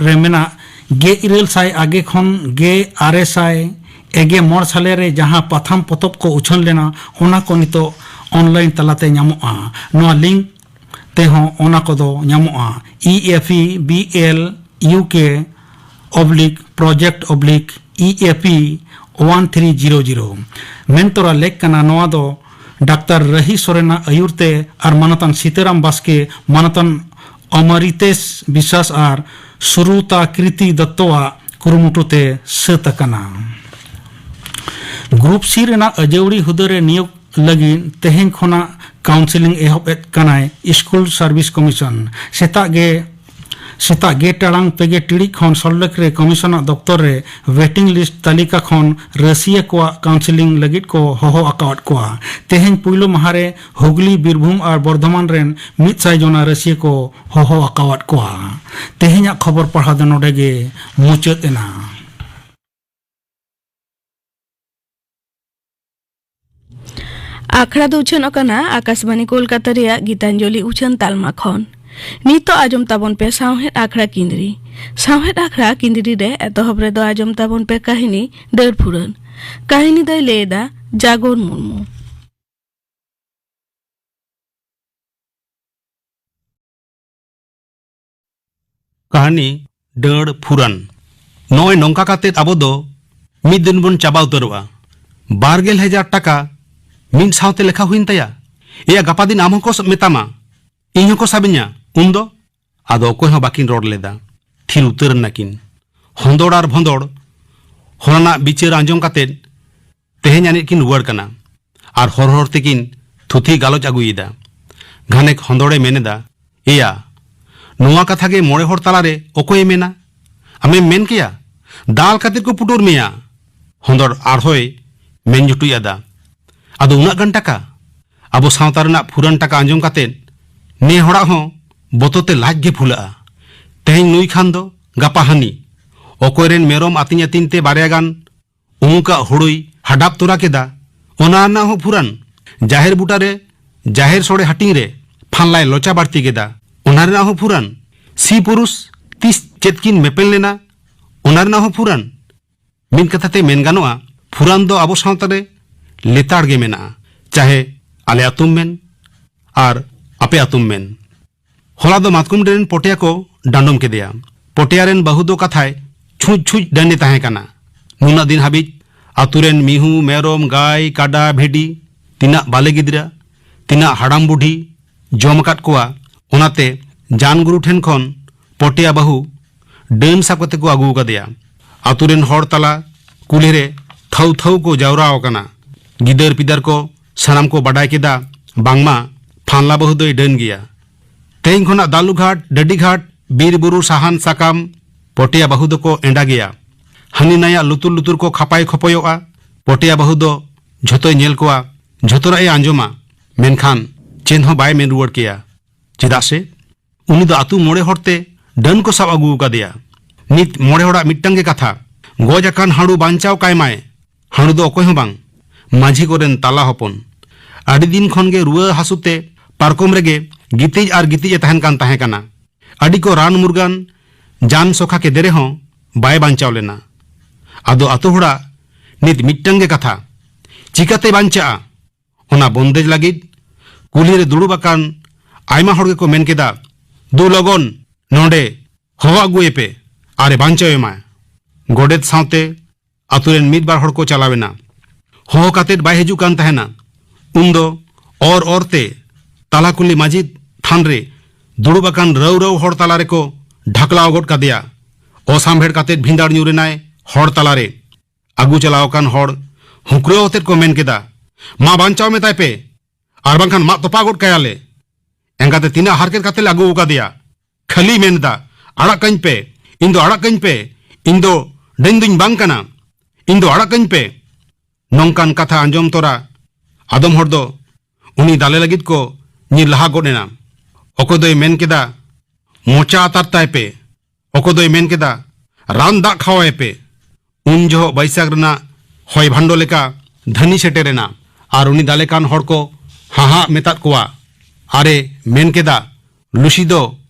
ᱨᱮ ᱢᱮᱱᱟᱜ ᱜᱮᱞ ᱤᱨᱟᱹᱞ ᱥᱟᱭ ᱟᱜᱮ ᱠᱷᱚᱱ ᱜᱮᱞ ᱟᱨᱮ ᱥᱟᱭ ᱮᱜᱮ ᱢᱚᱬ ᱥᱟᱞᱮ ᱨᱮ ᱡᱟᱦᱟᱸ ᱯᱟᱛᱷᱟᱢ ᱯᱚᱛᱚᱵ ᱠᱚ ᱩᱪᱷᱟᱹᱱ ᱞᱮᱱᱟ, ᱚᱱᱟ ᱠᱚ ᱱᱤᱛᱚᱜ online ᱛᱟᱞᱟᱛᱮ ᱧᱟᱢᱚᱜᱼᱟ᱾ ᱱᱚᱣᱟ link ᱛᱮᱦᱚᱸ ᱚᱱᱟ ᱠᱚᱫᱚ ᱧᱟᱢᱚᱜᱼᱟ᱾ E F E B L U K oblique project oblique E F E one three zero zero ᱢᱮᱱᱛᱚᱨᱟ ᱞᱮᱠ ᱠᱟᱱᱟ᱾ ᱱᱚᱣᱟ ᱫᱚ ᱰᱟᱠᱛᱟᱨ ᱨᱟᱹᱦᱤ ᱥᱚᱨᱮᱱᱟᱜ ᱟᱹᱭᱩᱨ ᱛᱮ ᱟᱨ ᱢᱟᱱᱚᱛᱟᱱ ᱥᱤᱛᱟᱹᱨᱟᱢ ᱵᱟᱥᱠᱮ, ᱢᱟᱱᱚᱛᱟᱱ ᱚᱢᱟᱨᱤᱛᱮᱥ ᱵᱤᱥᱣᱟᱥ ᱟᱨ ᱥᱩᱨᱩᱛᱟ ᱠᱨᱤᱛᱤ ᱫᱚᱛᱛᱚᱣᱟᱜ ᱠᱩᱨᱩᱢᱩᱴᱩ ᱛᱮ ᱥᱟᱹᱛ ᱟᱠᱟᱱᱟ᱾ Group C ᱨᱮᱱᱟᱜ ᱟᱹᱡᱟᱹᱣᱲᱤ ᱦᱩᱫᱟᱹ ᱨᱮ ᱱᱤᱭᱳᱜ ᱞᱟᱹᱜᱤᱫ ᱛᱮᱦᱮᱧ ᱠᱷᱚᱱᱟᱜ counselling ᱮᱦᱚᱵ ᱮᱫ ᱠᱟᱱᱟᱭ School Service Commission᱾ ᱥᱮᱛᱟᱜ ᱜᱮ, ᱥᱮᱛᱟᱜ ᱜᱮ ᱴᱟᱲᱟᱝ ᱯᱮ ᱜᱮ ᱴᱤᱲᱤᱡ ᱠᱷᱚᱱ ᱥᱚᱞᱴ ᱞᱮᱠ ᱨᱮ ᱠᱚᱢᱤᱥᱚᱱᱟᱜ ᱫᱚᱯᱛᱚᱨ ᱨᱮ waiting list ᱛᱟᱹᱞᱤᱠᱟ ᱠᱷᱚᱱ ᱨᱟᱹᱥᱤᱭᱟᱹ ᱠᱚᱣᱟᱜ counselling ᱞᱟᱹᱜᱤᱫ ᱠᱚ ᱦᱚᱦᱚ ᱟᱠᱟᱣᱟᱫ ᱠᱚᱣᱟ᱾ ᱛᱮᱦᱮᱧ ᱯᱩᱭᱞᱩ ᱢᱟᱦᱟ ᱨᱮ ᱦᱩᱜᱽᱞᱤ, ᱵᱤᱨᱵᱷᱩᱢ ᱟᱨ ᱵᱚᱨᱫᱷᱚᱢᱟᱱ ᱨᱮᱱ ᱢᱤᱫ ᱥᱟᱭ ᱡᱚᱱᱟ ᱨᱟᱹᱥᱤᱭᱟᱹ ᱠᱚ ᱦᱚᱦᱚ ᱟᱠᱟᱣᱟᱫ ᱠᱚᱣᱟ᱾ ᱛᱮᱦᱮᱧᱟᱜ ᱠᱷᱚᱵᱚᱨ ᱯᱟᱲᱦᱟᱣ ᱫᱚ ᱱᱚᱰᱮ ᱜᱮ ᱢᱩᱪᱟᱹᱫ ᱮᱱᱟ᱾ ᱟᱠᱷᱲᱟ ᱫᱚ ᱩᱪᱷᱟᱹᱱ ᱟᱠᱟᱱᱟ ᱟᱠᱟᱥᱵᱟᱱᱤ ᱠᱳᱞᱠᱟᱛᱟ ᱨᱮᱭᱟᱜ ᱜᱤᱛᱟᱧᱡᱚᱞᱤ ᱩᱪᱷᱟᱹᱱ ᱛᱟᱞᱢᱟ ᱠᱷᱚᱱ᱾ ᱱᱤᱛᱚᱜ ᱟᱸᱡᱚᱢ ᱛᱟᱵᱚᱱ ᱯᱮ ᱥᱟᱶᱦᱮᱫ ᱟᱠᱷᱲᱟ ᱠᱤᱸᱫᱽᱨᱤ᱾ ᱥᱟᱶᱦᱮᱫ ᱟᱠᱷᱲᱟ ᱠᱤᱸᱫᱽᱨᱤ ᱨᱮ ᱮᱛᱚᱦᱚᱵ ᱨᱮᱫᱚ ᱟᱸᱡᱚᱢ ᱛᱟᱵᱚᱱ ᱯᱮ ᱠᱟᱹᱦᱱᱤ ᱰᱟᱹᱨ ᱯᱷᱩᱨᱟᱹᱱ᱾ ᱠᱟᱹᱦᱱᱤ ᱫᱚᱭ ᱞᱟᱹᱭ ᱮᱫᱟ ᱡᱟᱜᱚᱨ ᱢᱩᱨᱢᱩ᱾ ᱠᱟᱹᱦᱱᱤ ᱰᱟᱹᱲ ᱯᱷᱩᱨᱟᱱ᱾ ᱱᱚᱜᱼᱚᱭ ᱱᱚᱝᱠᱟ ᱠᱟᱛᱮᱫ ᱟᱵᱚ ᱫᱚ ᱢᱤᱫ ᱫᱤᱱ ᱵᱚᱱ ᱪᱟᱵᱟ ᱩᱛᱟᱹᱨᱚᱜᱼᱟ᱾ ᱵᱟᱨ ᱜᱮᱞ ᱦᱟᱡᱟᱨ ᱴᱟᱠᱟ ᱢᱤᱫ ᱥᱟᱶᱛᱮ ᱞᱮᱠᱷᱟ ᱦᱩᱭᱮᱱ ᱛᱟᱭᱟ᱾ ᱮᱭᱟ, ᱜᱟᱯᱟ ᱫᱤᱱ ᱟᱢ ᱦᱚᱸᱠᱚ ᱥᱟᱵ ᱢᱮᱛᱟᱢᱟ, ᱤᱧ ᱦᱚᱸᱠᱚ ᱥᱟᱵᱤᱧᱟ᱾ ᱩᱱᱫᱚ ᱟᱫᱚ ᱚᱠᱚᱭ ᱦᱚᱸ ᱵᱟᱹᱠᱤᱱ ᱨᱚᱲ ᱞᱮᱫᱟ᱾ ᱛᱷᱤᱨ ᱩᱛᱟᱹᱨ ᱮᱱᱟᱠᱤᱱ᱾ ᱦᱚᱸᱫᱚᱲ ᱟᱨ ᱵᱷᱚᱸᱫᱚᱲ ᱦᱚᱞᱟᱱᱟᱜ ᱵᱤᱪᱟᱹᱨ ᱟᱸᱡᱚᱢ ᱠᱟᱛᱮᱫ ᱛᱮᱦᱮᱧ ᱟᱹᱱᱤᱡ ᱠᱤᱱ ᱨᱩᱣᱟᱹᱲ ᱠᱟᱱᱟ᱾ ᱟᱨ ᱦᱚᱨ ᱦᱚᱨ ᱛᱮᱠᱤᱱ ᱛᱷᱩᱛᱤ ᱜᱟᱞᱚᱪ ᱟᱹᱜᱩᱭᱮᱫᱟ᱾ ᱜᱷᱟᱱᱮᱠ ᱦᱚᱸᱫᱚᱲᱮ ᱢᱮᱱᱮᱫᱟ, ᱮᱭᱟ, ᱱᱚᱣᱟ ᱠᱟᱛᱷᱟ ᱜᱮ ᱢᱚᱬᱮ ᱦᱚᱲ ᱛᱟᱞᱟᱨᱮ ᱚᱠᱚᱭᱮ ᱢᱮᱱᱟ? ᱟᱢᱮᱢ ᱢᱮᱱ ᱠᱮᱭᱟ, ᱫᱟᱞ ᱠᱟᱛᱮᱫ ᱠᱚ ᱯᱩᱴᱩᱨ ᱢᱮᱭᱟ᱾ ᱦᱚᱸᱫᱚᱲ ᱟᱨᱦᱚᱸᱭ ᱢᱮᱱ ᱡᱩᱴᱩᱡ ᱟᱫᱟ, ᱟᱫᱚ ᱩᱱᱟᱹᱜ ᱜᱟᱱ ᱴᱟᱠᱟ? ᱟᱵᱚ ᱥᱟᱶᱛᱟ ᱨᱮᱱᱟᱜ ᱯᱷᱩᱨᱟᱱ ᱴᱟᱠᱟ ᱟᱸᱡᱚᱢ ᱠᱟᱛᱮᱫ ᱱᱮ ᱦᱚᱲᱟᱜ ᱦᱚᱸ ᱵᱚᱛᱚᱨ ᱛᱮ ᱞᱟᱡ ᱜᱮ ᱯᱷᱩᱞᱟᱹᱜᱼᱟ᱾ ᱛᱮᱦᱮᱧ ᱱᱩᱭ ᱠᱷᱟᱱ ᱫᱚ ᱜᱟᱯᱟ ᱦᱟᱹᱱᱤ᱾ ᱚᱠᱚᱭ ᱨᱮᱱ ᱢᱮᱨᱚᱢ ᱟᱹᱛᱤᱧ ᱟᱹᱛᱤᱧ ᱛᱮ ᱵᱟᱨᱭᱟ ᱜᱟᱱ ᱩᱢᱩᱠᱟᱜ ᱦᱩᱲᱩᱭ ᱦᱟᱰᱟᱯ ᱛᱚᱨᱟ ᱠᱮᱫᱟ, ᱚᱱᱟ ᱨᱮᱱᱟᱜ ᱦᱚᱸ ᱯᱷᱩᱨᱟᱱ᱾ ᱡᱟᱦᱮᱨ ᱵᱩᱴᱟᱹᱨᱮ ᱡᱟᱦᱮᱨ ᱥᱚᱲᱮ ᱦᱟᱹᱴᱤᱧ ᱨᱮ ᱯᱷᱟᱱᱞᱟᱭ ᱞᱚᱪᱟ ᱵᱟᱹᱲᱛᱤ ᱠᱮᱫᱟ, ᱚᱱᱟ ᱨᱮᱱᱟᱜ ᱦᱚᱸ ᱯᱷᱩᱨᱟᱱ᱾ ᱥᱤ ᱯᱩᱨᱩᱥ ᱛᱤᱥ ᱪᱮᱫ ᱠᱤᱱ ᱢᱮᱯᱮᱞ ᱞᱮᱱᱟ, ᱚᱱᱟ ᱨᱮᱱᱟᱜ ᱦᱚᱸ ᱯᱷᱩᱨᱟᱱ᱾ ᱢᱤᱫ ᱠᱟᱛᱷᱟ ᱛᱮ ᱢᱮᱱ ᱜᱟᱱᱚᱜᱼᱟ, ᱯᱷᱩᱨᱟᱱ ᱫᱚ ᱟᱵᱚ ᱥᱟᱶᱛᱟ ᱨᱮ ᱞᱮᱛᱟᱲ ᱜᱮ ᱢᱮᱱᱟᱜᱼᱟ, ᱪᱟᱦᱮ ᱟᱞᱮ ᱟᱹᱛᱩᱢ ᱢᱮᱱ ᱟᱨ ᱟᱯᱮ ᱟᱹᱛᱩᱢ ᱢᱮᱱ᱾ ᱦᱚᱞᱟ ᱫᱚ ᱢᱟᱛᱠᱚᱢ ᱰᱟᱹᱨ ᱨᱮᱱ ᱯᱚᱴᱮᱭᱟ ᱠᱚ ᱰᱟᱸᱰᱚᱢ ᱠᱮᱫᱮᱭᱟ᱾ ᱯᱚᱴᱮᱭᱟ ᱨᱮᱱ ᱵᱟᱹᱦᱩ ᱫᱚ ᱠᱟᱛᱷᱟᱭ ᱪᱷᱩᱸᱪ ᱪᱷᱩᱸᱪ ᱰᱟᱹᱱᱮ ᱛᱟᱦᱮᱸ ᱠᱟᱱᱟ᱾ ᱱᱩᱱᱟᱹᱜ ᱫᱤᱱ ᱦᱟᱹᱵᱤᱡ ᱟᱹᱛᱩ ᱨᱮᱱ ᱢᱤᱦᱩ, ᱢᱮᱨᱚᱢ, ᱜᱟᱹᱭ, ᱠᱟᱰᱟ, ᱵᱷᱤᱰᱤ, ᱛᱤᱱᱟᱹᱜ ᱵᱟᱞᱮ ᱜᱤᱫᱽᱨᱟᱹ, ᱛᱤᱱᱟᱹᱜ ᱦᱟᱲᱟᱢ ᱵᱩᱰᱷᱤ ᱡᱚᱢ ᱟᱠᱟᱫ ᱠᱚᱣᱟ᱾ ᱚᱱᱟᱛᱮ ᱡᱟᱱ ᱜᱩᱨᱩ ᱴᱷᱮᱱ ᱠᱷᱚᱱ ᱯᱚᱴᱮᱭᱟ ᱵᱟᱹᱦᱩ ᱰᱟᱹᱱ ᱥᱟᱵ ᱠᱟᱛᱮ ᱠᱚ ᱟᱹᱜᱩ ᱟᱠᱟᱫᱮᱭᱟ᱾ ᱟᱹᱛᱩ ᱨᱮᱱ ᱦᱚᱲ ᱛᱟᱞᱟ ᱠᱩᱞᱦᱤ ᱨᱮ ᱛᱷᱟᱹᱣ ᱛᱷᱟᱹᱣ ᱠᱚ ᱡᱟᱣᱨᱟ ᱟᱠᱟᱱᱟ᱾ ᱜᱤᱫᱟᱹᱨ ᱯᱤᱫᱟᱹᱨ ᱠᱚ ᱥᱟᱱᱟᱢ ᱠᱚ ᱵᱟᱰᱟᱭ ᱠᱮᱫᱟ, ᱵᱟᱝᱢᱟ ᱯᱷᱟᱱᱞᱟ ᱵᱟᱹᱦᱩ ᱫᱚᱭ ᱰᱟᱹᱱ ᱜᱮᱭᱟ᱾ ᱛᱮᱦᱮᱧ ᱠᱷᱚᱱᱟᱜ ᱫᱟᱞᱩ ᱜᱷᱟᱴ, ᱰᱟᱹᱰᱤ ᱜᱷᱟᱴ, ᱵᱤᱨ ᱵᱩᱨᱩ ᱥᱟᱦᱟᱱ ᱥᱟᱠᱟᱢ ᱯᱚᱴᱮᱭᱟ ᱵᱟᱹᱦᱩ ᱫᱚᱠᱚ ᱮᱸᱰᱟ ᱜᱮᱭᱟ᱾ ᱦᱟᱹᱱᱤ ᱱᱟᱭᱟᱜ ᱞᱩᱛᱩᱨ ᱞᱩᱛᱩᱨ ᱠᱚ ᱠᱷᱟᱯᱟᱭ ᱠᱷᱚᱯᱚᱭᱚᱜᱼᱟ᱾ ᱯᱚᱴᱮᱭᱟ ᱵᱟᱹᱦᱩ ᱫᱚ ᱡᱷᱚᱛᱚᱭ ᱧᱮᱞ ᱠᱚᱣᱟ, ᱡᱷᱚᱛᱚᱱᱟᱜ ᱮ ᱟᱸᱡᱚᱢᱟ, ᱢᱮᱱᱠᱷᱟᱱ ᱪᱮᱫ ᱦᱚᱸ ᱵᱟᱭ ᱢᱮᱱ ᱨᱩᱣᱟᱹᱲ ᱠᱮᱭᱟ᱾ ᱪᱮᱫᱟᱜ ᱥᱮ ᱩᱱᱤ ᱫᱚ ᱟᱹᱛᱩ ᱢᱚᱬᱮ ᱦᱚᱲ ᱛᱮ ᱰᱟᱹᱱ ᱠᱚ ᱥᱟᱵ ᱟᱹᱜᱩ ᱟᱠᱟᱫᱮᱭᱟ᱾ ᱱᱤᱛ ᱢᱚᱬᱮ ᱦᱚᱲᱟᱜ ᱢᱤᱫᱴᱟᱝ ᱜᱮ ᱠᱟᱛᱷᱟ, "ᱜᱚᱡ ᱟᱠᱟᱱ ᱦᱟᱹᱬᱩ ᱵᱟᱧᱪᱟᱣ ᱠᱟᱭ ᱢᱟᱭ᱾" ᱦᱟᱹᱬᱩ ᱫᱚ ᱚᱠᱚᱭ ᱦᱚᱸ ᱵᱟᱝ, ᱢᱟᱹᱡᱷᱤ ᱠᱚᱨᱮᱱ ᱛᱟᱞᱟ ᱦᱚᱯᱚᱱ᱾ ᱟᱹᱰᱤ ᱫᱤᱱ ᱠᱷᱚᱱ ᱜᱮ ᱨᱩᱣᱟᱹ ᱦᱟᱹᱥᱩ ᱛᱮ ᱯᱟᱨᱠᱚᱢ ᱨᱮᱜᱮ ᱜᱤᱛᱤᱡ ᱟᱨ ᱜᱤᱛᱤᱡ ᱮ ᱛᱟᱦᱮᱱ ᱠᱟᱱ ᱛᱟᱦᱮᱸ ᱠᱟᱱᱟ᱾ ᱟᱹᱰᱤ ᱠᱚ ᱨᱟᱱ ᱢᱩᱨᱜᱟᱱ ᱡᱟᱱ ᱥᱚᱠᱷᱟ ᱠᱮᱫᱮ ᱨᱮᱦᱚᱸ ᱵᱟᱭ ᱵᱟᱧᱪᱟᱣ ᱞᱮᱱᱟ᱾ ᱟᱫᱚ ᱟᱛᱳ ᱦᱚᱲᱟᱜ ᱱᱤᱛ ᱢᱤᱫᱴᱟᱝ ᱜᱮ ᱠᱟᱛᱷᱟ, ᱪᱤᱠᱟᱹᱛᱮ ᱵᱟᱧᱪᱟᱜᱼᱟ? ᱚᱱᱟ ᱵᱚᱱᱫᱮᱡᱽ ᱞᱟᱹᱜᱤᱫ ᱠᱩᱞᱦᱤ ᱨᱮ ᱫᱩᱲᱩᱵ ᱟᱠᱟᱱ ᱟᱭᱢᱟ ᱦᱚᱲ ᱜᱮᱠᱚ ᱢᱮᱱ ᱠᱮᱫᱟ, "ᱫᱩ ᱞᱚᱜᱚᱱ ᱱᱚᱰᱮ ᱦᱚᱦᱚ ᱟᱹᱜᱩᱭᱮᱯᱮ ᱟᱨᱮ ᱵᱟᱧᱪᱟᱣ ᱮᱢᱟ᱾" ᱜᱚᱰᱮᱛ ᱥᱟᱶᱛᱮ ᱟᱛᱳ ᱨᱮᱱ ᱢᱤᱫ ᱵᱟᱨ ᱦᱚᱲ ᱠᱚ ᱪᱟᱞᱟᱣ ᱮᱱᱟ᱾ ᱦᱚᱦᱚ ᱠᱟᱛᱮᱫ ᱵᱟᱭ ᱦᱤᱡᱩᱜ ᱠᱟᱱ ᱛᱟᱦᱮᱱᱟ᱾ ᱩᱱᱫᱚ ᱚᱨ ᱚᱨ ᱛᱮ ᱛᱟᱞᱟ ᱠᱩᱞᱦᱤ ᱢᱟᱹᱡᱷᱤ ᱛᱷᱟᱱ ᱨᱮ ᱫᱩᱲᱩᱵ ᱟᱠᱟᱱ ᱨᱟᱹᱣ ᱨᱟᱹᱣ ᱦᱚᱲ ᱛᱟᱞᱟ ᱨᱮᱠᱚ ᱰᱷᱟᱠᱞᱟᱣ ᱜᱚᱫ ᱠᱟᱫᱮᱭᱟ᱾ ᱚᱥᱟᱢᱵᱷᱮᱲ ᱠᱟᱛᱮᱫ ᱵᱷᱤᱸᱫᱟᱹᱲ ᱧᱩᱨ ᱮᱱᱟᱭ ᱦᱚᱲ ᱛᱟᱞᱟᱨᱮ᱾ ᱟᱹᱜᱩ ᱪᱟᱞᱟᱣ ᱟᱠᱟᱱ ᱦᱚᱲ ᱦᱩᱸᱠᱨᱟᱹᱣ ᱟᱛᱮᱫ ᱠᱚ ᱢᱮᱱ ᱠᱮᱫᱟ, "ᱢᱟ ᱵᱟᱧᱪᱟᱣ ᱢᱮᱛᱟᱭ ᱯᱮ, ᱟᱨ ᱵᱟᱝᱠᱷᱟᱱ ᱢᱟᱜ ᱛᱚᱯᱟ ᱜᱚᱫ ᱠᱟᱭᱟᱞᱮ᱾ ᱮᱸᱜᱟᱛᱮ ᱛᱤᱱᱟᱹᱜ ᱦᱟᱨᱠᱮᱛ ᱠᱟᱛᱮ ᱞᱮ ᱟᱹᱜᱩ ᱟᱠᱟᱫᱮᱭᱟ, ᱠᱷᱟᱹᱞᱤ ᱢᱮᱱ ᱮᱫᱟ, 'ᱟᱲᱟᱜ ᱠᱟᱹᱧ ᱯᱮ, ᱤᱧ ᱫᱚ ᱟᱲᱟᱜ ᱠᱟᱹᱧ ᱯᱮ, ᱤᱧ ᱫᱚ ᱰᱟᱹᱱ ᱫᱩᱧ ᱵᱟᱝ ᱠᱟᱱᱟ, ᱤᱧ ᱫᱚ ᱟᱲᱟᱜ ᱠᱟᱹᱧ ᱯᱮ.'" ᱱᱚᱝᱠᱟᱱ ᱠᱟᱛᱷᱟ ᱟᱸᱡᱚᱢ ᱛᱚᱨᱟ ᱟᱫᱚᱢ ᱦᱚᱲ ᱫᱚ ᱩᱱᱤ ᱫᱟᱞᱮ ᱞᱟᱹᱜᱤᱫ ᱠᱚ ᱧᱤᱨ ᱞᱟᱦᱟ ᱜᱚᱫ ᱮᱱᱟ᱾ ᱚᱠᱚᱭ ᱫᱚᱭ ᱢᱮᱱ ᱠᱮᱫᱟ, "ᱢᱚᱪᱟ ᱟᱛᱟᱨ ᱛᱟᱭ ᱯᱮ", ᱚᱠᱚᱭ ᱫᱚᱭ ᱢᱮᱱ ᱠᱮᱫᱟ, "ᱨᱟᱱ ᱫᱟᱜ ᱠᱷᱟᱣᱟᱭ ᱯᱮ᱾" ᱩᱱ ᱡᱚᱦᱚᱜ ᱵᱟᱹᱭᱥᱟᱹᱠᱷ ᱨᱮᱱᱟᱜ ᱦᱚᱭ ᱵᱷᱟᱱᱰᱚ ᱞᱮᱠᱟ ᱫᱷᱟᱹᱱᱤ ᱥᱮᱴᱮᱨ ᱮᱱᱟ ᱟᱨ ᱩᱱᱤ ᱫᱟᱞᱮ ᱠᱟᱱ ᱦᱚᱲ ᱠᱚ ᱦᱟᱦᱟᱜ ᱢᱮᱛᱟᱫ ᱠᱚᱣᱟ᱾ ᱟᱨᱮ ᱢᱮᱱ ᱠᱮᱫᱟ, "ᱞᱩᱥᱤ ᱫᱚ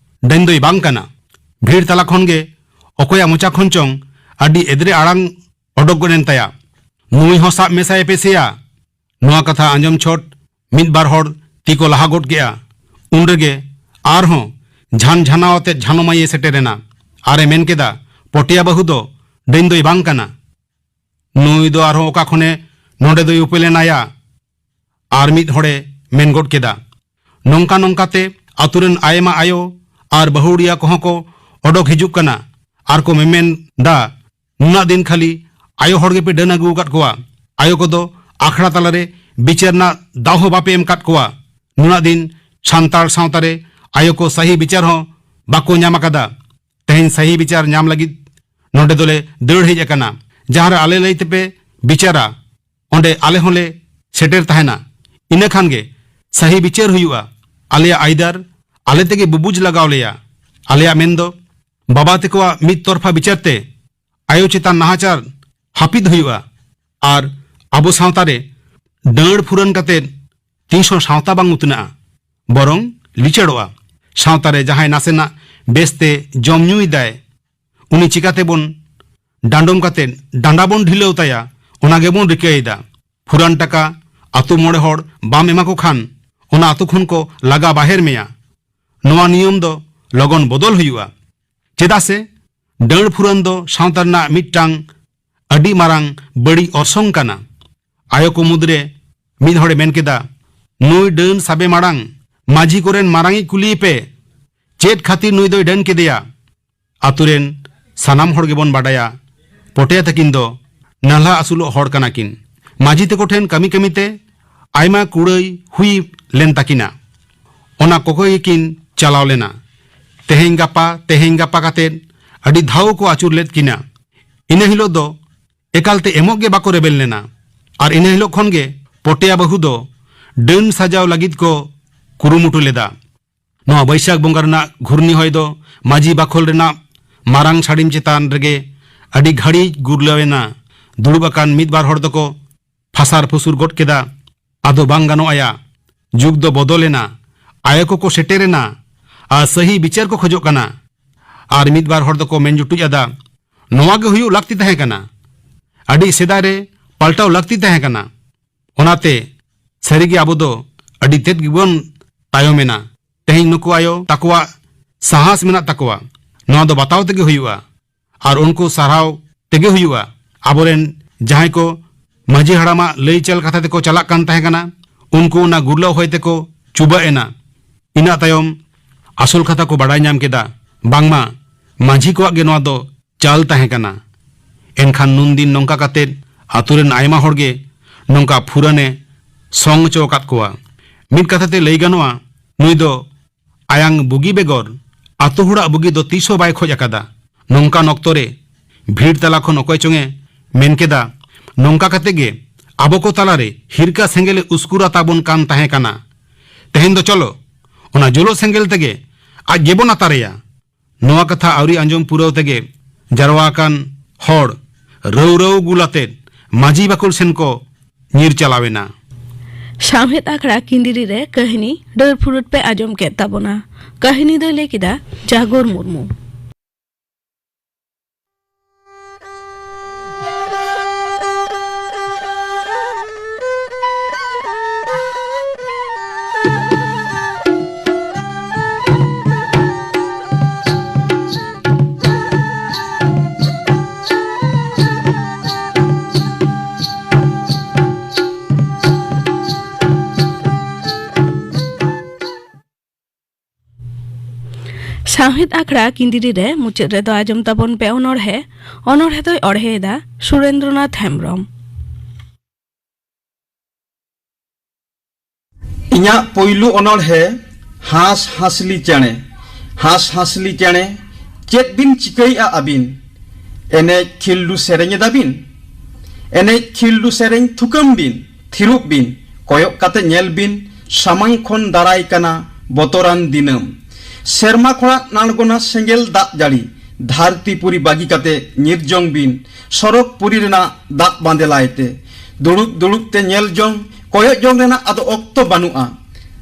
ᱰᱟᱹᱱ ᱫᱚᱭ ᱵᱟᱝ ᱠᱟᱱᱟ᱾" ᱵᱷᱤᱲ ᱛᱟᱞᱟ ᱠᱷᱚᱱ ᱜᱮ ᱚᱠᱚᱭᱟᱜ ᱢᱚᱪᱟ ᱠᱷᱚᱱ ᱪᱚᱝ ᱟᱹᱰᱤ ᱮᱫᱽᱨᱮ ᱟᱲᱟᱝ ᱚᱰᱚᱠ ᱜᱚᱫ ᱮᱱ ᱛᱟᱭᱟ᱾ "ᱱᱩᱭ ᱦᱚᱸ ᱥᱟᱵ ᱢᱮᱥᱟᱭᱮ ᱯᱮᱥᱮᱭᱟ!" ᱱᱚᱣᱟ ᱠᱟᱛᱷᱟ ᱟᱸᱡᱚᱢ ᱪᱷᱚᱴ ᱢᱤᱫ ᱵᱟᱨ ᱦᱚᱲ ᱛᱤ ᱠᱚ ᱞᱟᱦᱟ ᱜᱚᱫ ᱠᱮᱫᱼᱟ᱾ ᱩᱱ ᱨᱮᱜᱮ ᱟᱨᱦᱚᱸ ᱡᱷᱟᱱ ᱡᱷᱟᱱᱟᱣ ᱟᱛᱮ ᱡᱷᱟᱱᱚ ᱢᱟᱹᱭᱮ ᱥᱮᱴᱮᱨ ᱮᱱᱟ᱾ ᱟᱨᱮ ᱢᱮᱱ ᱠᱮᱫᱟ, "ᱯᱚᱴᱮᱭᱟ ᱵᱟᱹᱦᱩ ᱫᱚ ᱰᱟᱹᱱ ᱫᱚᱭ ᱵᱟᱝ ᱠᱟᱱᱟ᱾ ᱱᱩᱭ ᱫᱚ ᱟᱨᱦᱚᱸ ᱚᱠᱟ ᱠᱷᱚᱱᱮ ᱱᱚᱰᱮ ᱫᱚᱭ ᱩᱯᱮᱞ ᱮᱱᱟᱭᱟ?" ᱟᱨ ᱢᱤᱫ ᱦᱚᱲᱮ ᱢᱮᱱ ᱜᱚᱫ ᱠᱮᱫᱟ, "ᱱᱚᱝᱠᱟ ᱱᱚᱝᱠᱟᱛᱮ ᱟᱛᱳ ᱨᱮᱱ ᱟᱭᱢᱟ ᱟᱭᱳ ᱟᱨ ᱵᱟᱹᱦᱩᱲᱤᱭᱟᱹ ᱠᱚᱦᱚᱸ ᱠᱚ ᱚᱰᱚᱠ ᱦᱤᱡᱩᱜ ᱠᱟᱱᱟ ᱟᱨ ᱠᱚ ᱢᱮᱢᱮᱱ ᱫᱟ, ᱱᱩᱱᱟᱹᱜ ᱫᱤᱱ ᱠᱷᱟᱹᱞᱤ ᱟᱭᱳ ᱦᱚᱲ ᱜᱮᱯᱮ ᱰᱟᱹᱱ ᱟᱹᱜᱩ ᱟᱠᱟᱫ ᱠᱚᱣᱟ᱾ ᱟᱭᱳ ᱠᱚᱫᱚ ᱟᱠᱷᱲᱟ ᱛᱟᱞᱟᱨᱮ ᱵᱤᱪᱟᱹᱨ ᱨᱮᱱᱟᱜ ᱫᱟᱣ ᱦᱚᱸ ᱵᱟᱯᱮ ᱮᱢ ᱟᱠᱟᱫ ᱠᱚᱣᱟ᱾ ᱱᱩᱱᱟᱹᱜ ᱫᱤᱱ ᱥᱟᱱᱛᱟᱲ ᱥᱟᱶᱛᱟ ᱨᱮ ᱟᱭᱳ ᱠᱚ ᱥᱟᱹᱦᱤ ᱵᱤᱪᱟᱹᱨ ᱦᱚᱸ ᱵᱟᱠᱚ ᱧᱟᱢ ᱟᱠᱟᱫᱟ᱾ ᱛᱮᱦᱮᱧ ᱥᱟᱹᱦᱤ ᱵᱤᱪᱟᱹᱨ ᱧᱟᱢ ᱞᱟᱹᱜᱤᱫ ᱱᱚᱰᱮ ᱫᱚᱞᱮ ᱫᱟᱹᱲ ᱦᱮᱡ ᱟᱠᱟᱱᱟ᱾ ᱡᱟᱦᱟᱸ ᱨᱮ ᱟᱞᱮ ᱞᱟᱹᱭ ᱛᱮᱯᱮ ᱵᱤᱪᱟᱹᱨᱟ, ᱚᱸᱰᱮ ᱟᱞᱮ ᱦᱚᱸᱞᱮ ᱥᱮᱴᱮᱨ ᱛᱟᱦᱮᱱᱟ᱾ ᱤᱱᱟᱹ ᱠᱷᱟᱱ ᱜᱮ ᱥᱟᱹᱦᱤ ᱵᱤᱪᱟᱹᱨ ᱦᱩᱭᱩᱜᱼᱟ᱾ ᱟᱞᱮᱭᱟᱜ ᱟᱹᱭᱫᱟᱹᱨ ᱟᱞᱮ ᱛᱮᱜᱮ ᱵᱩᱵᱩᱡ ᱞᱟᱜᱟᱣ ᱞᱮᱭᱟ᱾ ᱟᱞᱮᱭᱟᱜ ᱢᱮᱱ ᱫᱚ ᱵᱟᱵᱟ ᱛᱮᱠᱚᱣᱟᱜ ᱢᱤᱫ ᱛᱚᱨᱯᱷᱟ ᱵᱤᱪᱟᱹᱨ ᱛᱮ ᱟᱭᱳ ᱪᱮᱛᱟᱱ ᱱᱟᱦᱟᱪᱟᱨ ᱦᱟᱹᱯᱤᱫ ᱦᱩᱭᱩᱜᱼᱟ᱾ ᱟᱨ ᱟᱵᱚ ᱥᱟᱶᱛᱟ ᱨᱮ ᱰᱟᱹᱲ ᱯᱷᱩᱨᱟᱹᱱ ᱠᱟᱛᱮ ᱛᱤᱥ ᱦᱚᱸ ᱥᱟᱶᱛᱟ ᱵᱟᱝ ᱩᱛᱱᱟᱹᱜᱼᱟ, ᱵᱚᱨᱚᱝ ᱞᱤᱪᱟᱹᱲᱚᱜᱼᱟ᱾ ᱥᱟᱶᱛᱟ ᱨᱮ ᱡᱟᱦᱟᱸᱭ ᱱᱟᱥᱮᱱᱟᱜ ᱵᱮᱥᱛᱮ ᱡᱚᱢ ᱧᱩᱭᱮᱫᱟᱭ, ᱩᱱᱤ ᱪᱤᱠᱟᱹᱛᱮᱵᱚᱱ ᱰᱟᱸᱰᱚᱢ ᱠᱟᱛᱮ ᱰᱟᱸᱰᱟ ᱵᱚᱱ ᱰᱷᱤᱞᱟᱹᱣ ᱛᱟᱭᱟ, ᱚᱱᱟ ᱜᱮᱵᱚᱱ ᱨᱤᱠᱟᱹᱭᱮᱫᱟ᱾ ᱯᱷᱩᱨᱟᱱ ᱴᱟᱠᱟ ᱟᱛᱳ ᱢᱚᱬᱮ ᱦᱚᱲ ᱵᱟᱢ ᱮᱢᱟ ᱠᱚ ᱠᱷᱟᱱ, ᱚᱱᱟ ᱟᱛᱳ ᱠᱷᱚᱱ ᱠᱚ ᱞᱟᱜᱟ ᱵᱟᱦᱮᱨ ᱢᱮᱭᱟ᱾ ᱱᱚᱣᱟ ᱱᱤᱭᱚᱢ ᱫᱚ ᱞᱚᱜᱚᱱ ᱵᱚᱫᱚᱞ ᱦᱩᱭᱩᱜᱼᱟ᱾ ᱪᱮᱫᱟᱜ ᱥᱮ ᱰᱟᱹᱲ ᱯᱷᱩᱨᱟᱹᱱ ᱫᱚ ᱥᱟᱶᱛᱟ ᱨᱮᱱᱟᱜ ᱢᱤᱫᱴᱟᱝ ᱟᱹᱰᱤ ᱢᱟᱨᱟᱝ ᱵᱟᱹᱲᱤᱡ ᱚᱨᱥᱚᱝ ᱠᱟᱱᱟ᱾ ᱟᱭᱳ ᱠᱚ ᱢᱩᱫᱽᱨᱮ ᱢᱤᱫ ᱦᱚᱲᱮ ᱢᱮᱱ ᱠᱮᱫᱟ, "ᱱᱩᱭ ᱰᱟᱹᱱ ᱥᱟᱵᱮ ᱢᱟᱲᱟᱝ ᱢᱟᱹᱡᱷᱤ ᱠᱚᱨᱮᱱ ᱢᱟᱨᱟᱝᱤᱡ ᱠᱩᱞᱤᱭᱮᱯᱮ, ᱪᱮᱫ ᱠᱷᱟᱹᱛᱤᱨ ᱱᱩᱭ ᱫᱚᱭ ᱰᱟᱹᱱ ᱠᱮᱫᱮᱭᱟ?" ᱟᱛᱳ ᱨᱮᱱ ᱥᱟᱱᱟᱢ ᱦᱚᱲ ᱜᱮᱵᱚᱱ ᱵᱟᱰᱟᱭᱟ, ᱯᱚᱴᱮᱭᱟ ᱛᱟᱹᱠᱤᱱ ᱫᱚ ᱱᱟᱞᱦᱟ ᱟᱹᱥᱩᱞᱚᱜ ᱦᱚᱲ ᱠᱟᱱᱟ ᱠᱤᱱ᱾ ᱢᱟᱹᱡᱷᱤ ᱛᱟᱠᱚ ᱴᱷᱮᱱ ᱠᱟᱹᱢᱤ ᱠᱟᱹᱢᱤᱛᱮ ᱟᱭᱢᱟ ᱠᱩᱲᱟᱹᱭ ᱦᱩᱭ ᱞᱮᱱ ᱛᱟᱹᱠᱤᱱᱟ᱾ ᱚᱱᱟ ᱠᱚᱠᱚᱭ ᱜᱮᱠᱤᱱ ᱪᱟᱞᱟᱣ ᱞᱮᱱᱟ᱾ ᱛᱮᱦᱮᱧ ᱜᱟᱯᱟ, ᱛᱮᱦᱮᱧ ᱜᱟᱯᱟ ᱠᱟᱛᱮᱫ ᱟᱹᱰᱤ ᱫᱷᱟᱣ ᱠᱚ ᱟᱹᱪᱩᱨ ᱞᱮᱫ ᱠᱤᱱᱟ᱾ ᱤᱱᱟᱹ ᱦᱤᱞᱳᱜ ᱫᱚ ᱮᱠᱟᱞᱛᱮ ᱮᱢᱚᱜ ᱜᱮ ᱵᱟᱠᱚ ᱨᱮᱵᱮᱱ ᱞᱮᱱᱟ᱾ ᱟᱨ ᱤᱱᱟᱹ ᱦᱤᱞᱳᱜ ᱠᱷᱚᱱ ᱜᱮ ᱯᱚᱴᱮᱭᱟ ᱵᱟᱹᱦᱩ ᱫᱚ ᱰᱟᱹᱱ ᱥᱟᱡᱟᱣ ᱞᱟᱹᱜᱤᱫ ᱠᱚ ᱠᱩᱨᱩᱢᱩᱴᱩ ᱞᱮᱫᱟ᱾ ᱱᱚᱣᱟ ᱵᱟᱹᱭᱥᱟᱹᱠᱷ ᱵᱚᱸᱜᱟ ᱨᱮᱱᱟᱜ ᱜᱷᱩᱨᱱᱤ ᱦᱚᱭ ᱫᱚ ᱢᱟᱹᱡᱷᱤ ᱵᱟᱠᱷᱳᱞ ᱨᱮᱱᱟᱜ ᱢᱟᱨᱟᱝ ᱥᱟᱹᱲᱤᱢ ᱪᱮᱛᱟᱱ ᱨᱮᱜᱮ ᱟᱹᱰᱤ ᱜᱷᱟᱹᱲᱤᱡ ᱜᱩᱨᱞᱟᱹᱣ ᱮᱱᱟ᱾ ᱫᱩᱲᱩᱵ ᱟᱠᱟᱱ ᱢᱤᱫ ᱵᱟᱨ ᱦᱚᱲ ᱫᱚᱠᱚ ᱯᱷᱟᱥᱟᱨ ᱯᱷᱩᱥᱩᱨ ᱜᱚᱫ ᱠᱮᱫᱟ, "ᱟᱫᱚ ᱵᱟᱝ ᱜᱟᱱᱚᱜ ᱟᱭᱟ, ᱡᱩᱜᱽ ᱫᱚ ᱵᱚᱫᱚᱞ ᱮᱱᱟ, ᱟᱭᱳ ᱠᱚᱠᱚ ᱥᱮᱴᱮᱨ ᱮᱱᱟ ᱟᱨ ᱥᱟᱹᱦᱤ ᱵᱤᱪᱟᱹᱨ ᱠᱚ ᱠᱷᱚᱡᱚᱜ ᱠᱟᱱᱟ᱾" ᱟᱨ ᱢᱤᱫ ᱵᱟᱨ ᱦᱚᱲ ᱫᱚᱠᱚ ᱢᱮᱱ ᱡᱩᱴᱩᱡ ᱟᱫᱟ, "ᱱᱚᱣᱟ ᱜᱮ ᱦᱩᱭᱩᱜ ᱞᱟᱹᱠᱛᱤ ᱛᱟᱦᱮᱸ ᱠᱟᱱᱟ, ᱟᱹᱰᱤ ᱥᱮᱫᱟᱭ ᱨᱮ ᱯᱟᱞᱴᱟᱣ ᱞᱟᱹᱠᱛᱤ ᱛᱟᱦᱮᱸ ᱠᱟᱱᱟ᱾ ᱚᱱᱟᱛᱮ ᱥᱟᱹᱨᱤᱜᱮ ᱟᱵᱚ ᱫᱚ ᱟᱹᱰᱤ ᱛᱮᱫ ᱜᱮᱵᱚᱱ ᱛᱟᱭᱚᱢ ᱮᱱᱟ᱾ ᱛᱮᱦᱮᱧ ᱱᱩᱠᱩ ᱟᱭᱳ ᱛᱟᱠᱚᱣᱟᱜ ᱥᱟᱦᱟᱥ ᱢᱮᱱᱟᱜ ᱛᱟᱠᱚᱣᱟ, ᱱᱚᱣᱟ ᱫᱚ ᱵᱟᱛᱟᱣ ᱛᱮᱜᱮ ᱦᱩᱭᱩᱜᱼᱟ᱾ ᱟᱨ ᱩᱱᱠᱩ ᱥᱟᱨᱦᱟᱣ ᱛᱮᱜᱮ ᱦᱩᱭᱩᱜᱼᱟ᱾ ᱟᱵᱚᱨᱮᱱ ᱡᱟᱦᱟᱸᱭ ᱠᱚ ᱢᱟᱹᱡᱷᱤ ᱦᱟᱲᱟᱢᱟᱜ ᱞᱟᱹᱭ ᱪᱟᱞ ᱠᱟᱛᱷᱟ ᱛᱮᱠᱚ ᱪᱟᱞᱟᱜ ᱠᱟᱱ ᱛᱟᱦᱮᱸ ᱠᱟᱱᱟ, ᱩᱱᱠᱩ ᱚᱱᱟ ᱜᱩᱨᱞᱟᱹᱣ ᱦᱚᱭ ᱛᱮᱠᱚ ᱪᱩᱵᱟᱹᱜ ᱮᱱᱟ᱾ ᱤᱱᱟᱹ ᱛᱟᱭᱚᱢ ᱟᱥᱚᱞ ᱠᱟᱛᱷᱟ ᱠᱚ ᱵᱟᱰᱟᱭ ᱧᱟᱢ ᱠᱮᱫᱟ, ᱵᱟᱝᱢᱟ ᱢᱟᱹᱡᱷᱤ ᱠᱚᱣᱟᱜ ᱜᱮ ᱱᱚᱣᱟ ᱫᱚ ᱪᱟᱞ ᱛᱟᱦᱮᱸ ᱠᱟᱱᱟ᱾ ᱮᱱᱠᱷᱟᱱ ᱱᱩᱱᱫᱤᱱ ᱱᱚᱝᱠᱟ ᱠᱟᱛᱮᱫ ᱟᱛᱳ ᱨᱮᱱ ᱟᱭᱢᱟ ᱦᱚᱲ ᱜᱮ ᱱᱚᱝᱠᱟ ᱯᱷᱩᱨᱟᱹᱱᱮ ᱥᱚᱝ ᱦᱚᱪᱚ ᱟᱠᱟᱫ ᱠᱚᱣᱟ᱾ ᱢᱤᱫ ᱠᱟᱛᱷᱟ ᱛᱮ ᱞᱟᱹᱭ ᱜᱟᱱᱚᱜᱼᱟ, ᱱᱩᱭ ᱫᱚ ᱟᱭᱟᱝ ᱵᱩᱜᱤ ᱵᱮᱜᱚᱨ ᱟᱛᱳ ᱦᱚᱲᱟᱜ ᱵᱩᱜᱤ ᱫᱚ ᱛᱤᱥ ᱦᱚᱸ ᱵᱟᱭ ᱠᱷᱚᱡ ᱟᱠᱟᱫᱟ᱾ ᱱᱚᱝᱠᱟᱱ ᱚᱠᱛᱚ ᱨᱮ ᱵᱷᱤᱲ ᱛᱟᱞᱟ ᱠᱷᱚᱱ ᱚᱠᱚᱭ ᱪᱚᱝᱮ ᱢᱮᱱ ᱠᱮᱫᱟ, ᱱᱚᱝᱠᱟ ᱠᱟᱛᱮ ᱜᱮ ᱟᱵᱚ ᱠᱚ ᱛᱟᱞᱟᱨᱮ ᱦᱤᱨᱠᱟ ᱥᱮᱸᱜᱮᱞᱮ ᱩᱥᱠᱩᱨᱟ ᱛᱟᱵᱚᱱ ᱠᱟᱱ ᱛᱟᱦᱮᱸ ᱠᱟᱱᱟ᱾ ᱛᱮᱦᱮᱧ ᱫᱚ ᱪᱚᱞᱚ, ᱚᱱᱟ ᱡᱩᱞᱩᱜ ᱥᱮᱸᱜᱮᱞ ᱛᱮᱜᱮ ᱟᱡ ᱜᱮᱵᱚᱱ ᱟᱛᱟᱨᱮᱭᱟ᱾ ᱱᱚᱣᱟ ᱠᱟᱛᱷᱟ ᱟᱹᱣᱨᱤ ᱟᱸᱡᱚᱢ ᱯᱩᱨᱟᱹᱣ ᱛᱮᱜᱮ ᱡᱟᱨᱣᱟ ᱟᱠᱟᱱ ᱦᱚᱲ ᱨᱟᱹᱣ ᱨᱟᱹᱣ ᱜᱩᱞ ᱟᱛᱮᱫ ᱢᱟᱹᱡᱷᱤ ᱵᱟᱠᱷᱳᱞ ᱥᱮᱱ ᱠᱚ ᱧᱤᱨ ᱪᱟᱞᱟᱣ ᱮᱱᱟ᱾ ᱥᱟᱶᱦᱮᱫ ᱟᱠᱷᱲᱟ ᱠᱤᱸᱫᱤᱨᱤ ᱨᱮ ᱠᱟᱹᱦᱱᱤ ᱰᱟᱹᱨ ᱯᱷᱩᱨᱩᱴ ᱯᱮ ᱟᱸᱡᱚᱢ ᱠᱮᱫ ᱛᱟᱵᱚᱱᱟ᱾ ᱠᱟᱹᱦᱱᱤ ᱫᱚᱭ ᱞᱟᱹᱭ ᱠᱮᱫᱟ ᱡᱟᱜᱚᱨ ᱢᱩᱨᱢᱩ᱾ ᱥᱟᱶᱦᱮᱫ ᱟᱠᱷᱲᱟ ᱠᱤᱸᱫᱤᱨᱤ ᱨᱮ ᱢᱩᱪᱟᱹᱫ ᱨᱮᱫᱚ ᱟᱸᱡᱚᱢ ᱛᱟᱵᱚᱱ ᱯᱮ ᱚᱱᱚᱬᱦᱮ᱾ ᱚᱱᱚᱬᱦᱮ ᱫᱚᱭ ᱚᱬᱦᱮᱭᱮᱫᱟ ᱥᱩᱨᱮᱱᱫᱨᱚᱱᱟᱛᱷ ᱦᱮᱢᱵᱽᱨᱚᱢ᱾ ᱤᱧᱟᱜ ᱯᱩᱭᱞᱩ ᱚᱱᱚᱬᱦᱮ, ᱦᱟᱸᱥ ᱦᱟᱸᱥᱞᱤ ᱪᱮᱬᱮ᱾ ᱦᱟᱸᱥ ᱦᱟᱸᱥᱞᱤ ᱪᱮᱬᱮ, ᱪᱮᱫ ᱵᱤᱱ ᱪᱤᱠᱟᱹᱭᱮᱫᱼᱟ ᱟᱹᱵᱤᱱ? ᱮᱱᱮᱡ ᱠᱷᱤᱞᱰᱩ ᱥᱮᱨᱮᱧ ᱮᱫᱟ ᱵᱤᱱ? ᱮᱱᱮᱡ ᱠᱷᱤᱞᱰᱩ ᱥᱮᱨᱮᱧ ᱛᱷᱩᱠᱟᱹᱢ ᱵᱤᱱ, ᱛᱷᱤᱨᱚᱜ ᱵᱤᱱ, ᱠᱚᱭᱚᱜ ᱠᱟᱛᱮ ᱧᱮᱞ ᱵᱤᱱ, ᱥᱟᱢᱟᱝ ᱠᱷᱚᱱ ᱫᱟᱨᱟᱭ ᱠᱟᱱᱟ ᱵᱚᱛᱚᱨᱟᱱ ᱫᱤᱱᱟᱹᱢ᱾ ᱥᱮᱨᱢᱟ ᱠᱷᱚᱱᱟᱜ ᱟᱬᱜᱚᱱᱟ ᱥᱮᱸᱜᱮᱞ ᱫᱟᱜ ᱡᱟᱹᱲᱤ, ᱫᱷᱟᱹᱨᱛᱤ ᱯᱩᱨᱤ ᱵᱟᱹᱜᱤ ᱠᱟᱛᱮ ᱧᱤᱨ ᱡᱚᱝ ᱵᱤᱱ, ᱥᱚᱨᱚᱜᱽ ᱯᱩᱨᱤ ᱨᱮᱱᱟᱜ ᱫᱟᱜ ᱵᱟᱸᱫᱮᱞᱟᱭ ᱛᱮ᱾ ᱫᱩᱲᱩᱵ ᱫᱩᱲᱩᱵ ᱛᱮ ᱧᱮᱞ ᱡᱚᱝ, ᱠᱚᱭᱚᱜ ᱡᱚᱝ ᱨᱮᱱᱟᱜ ᱟᱫᱚ ᱚᱠᱛᱚ ᱵᱟᱹᱱᱩᱜᱼᱟ᱾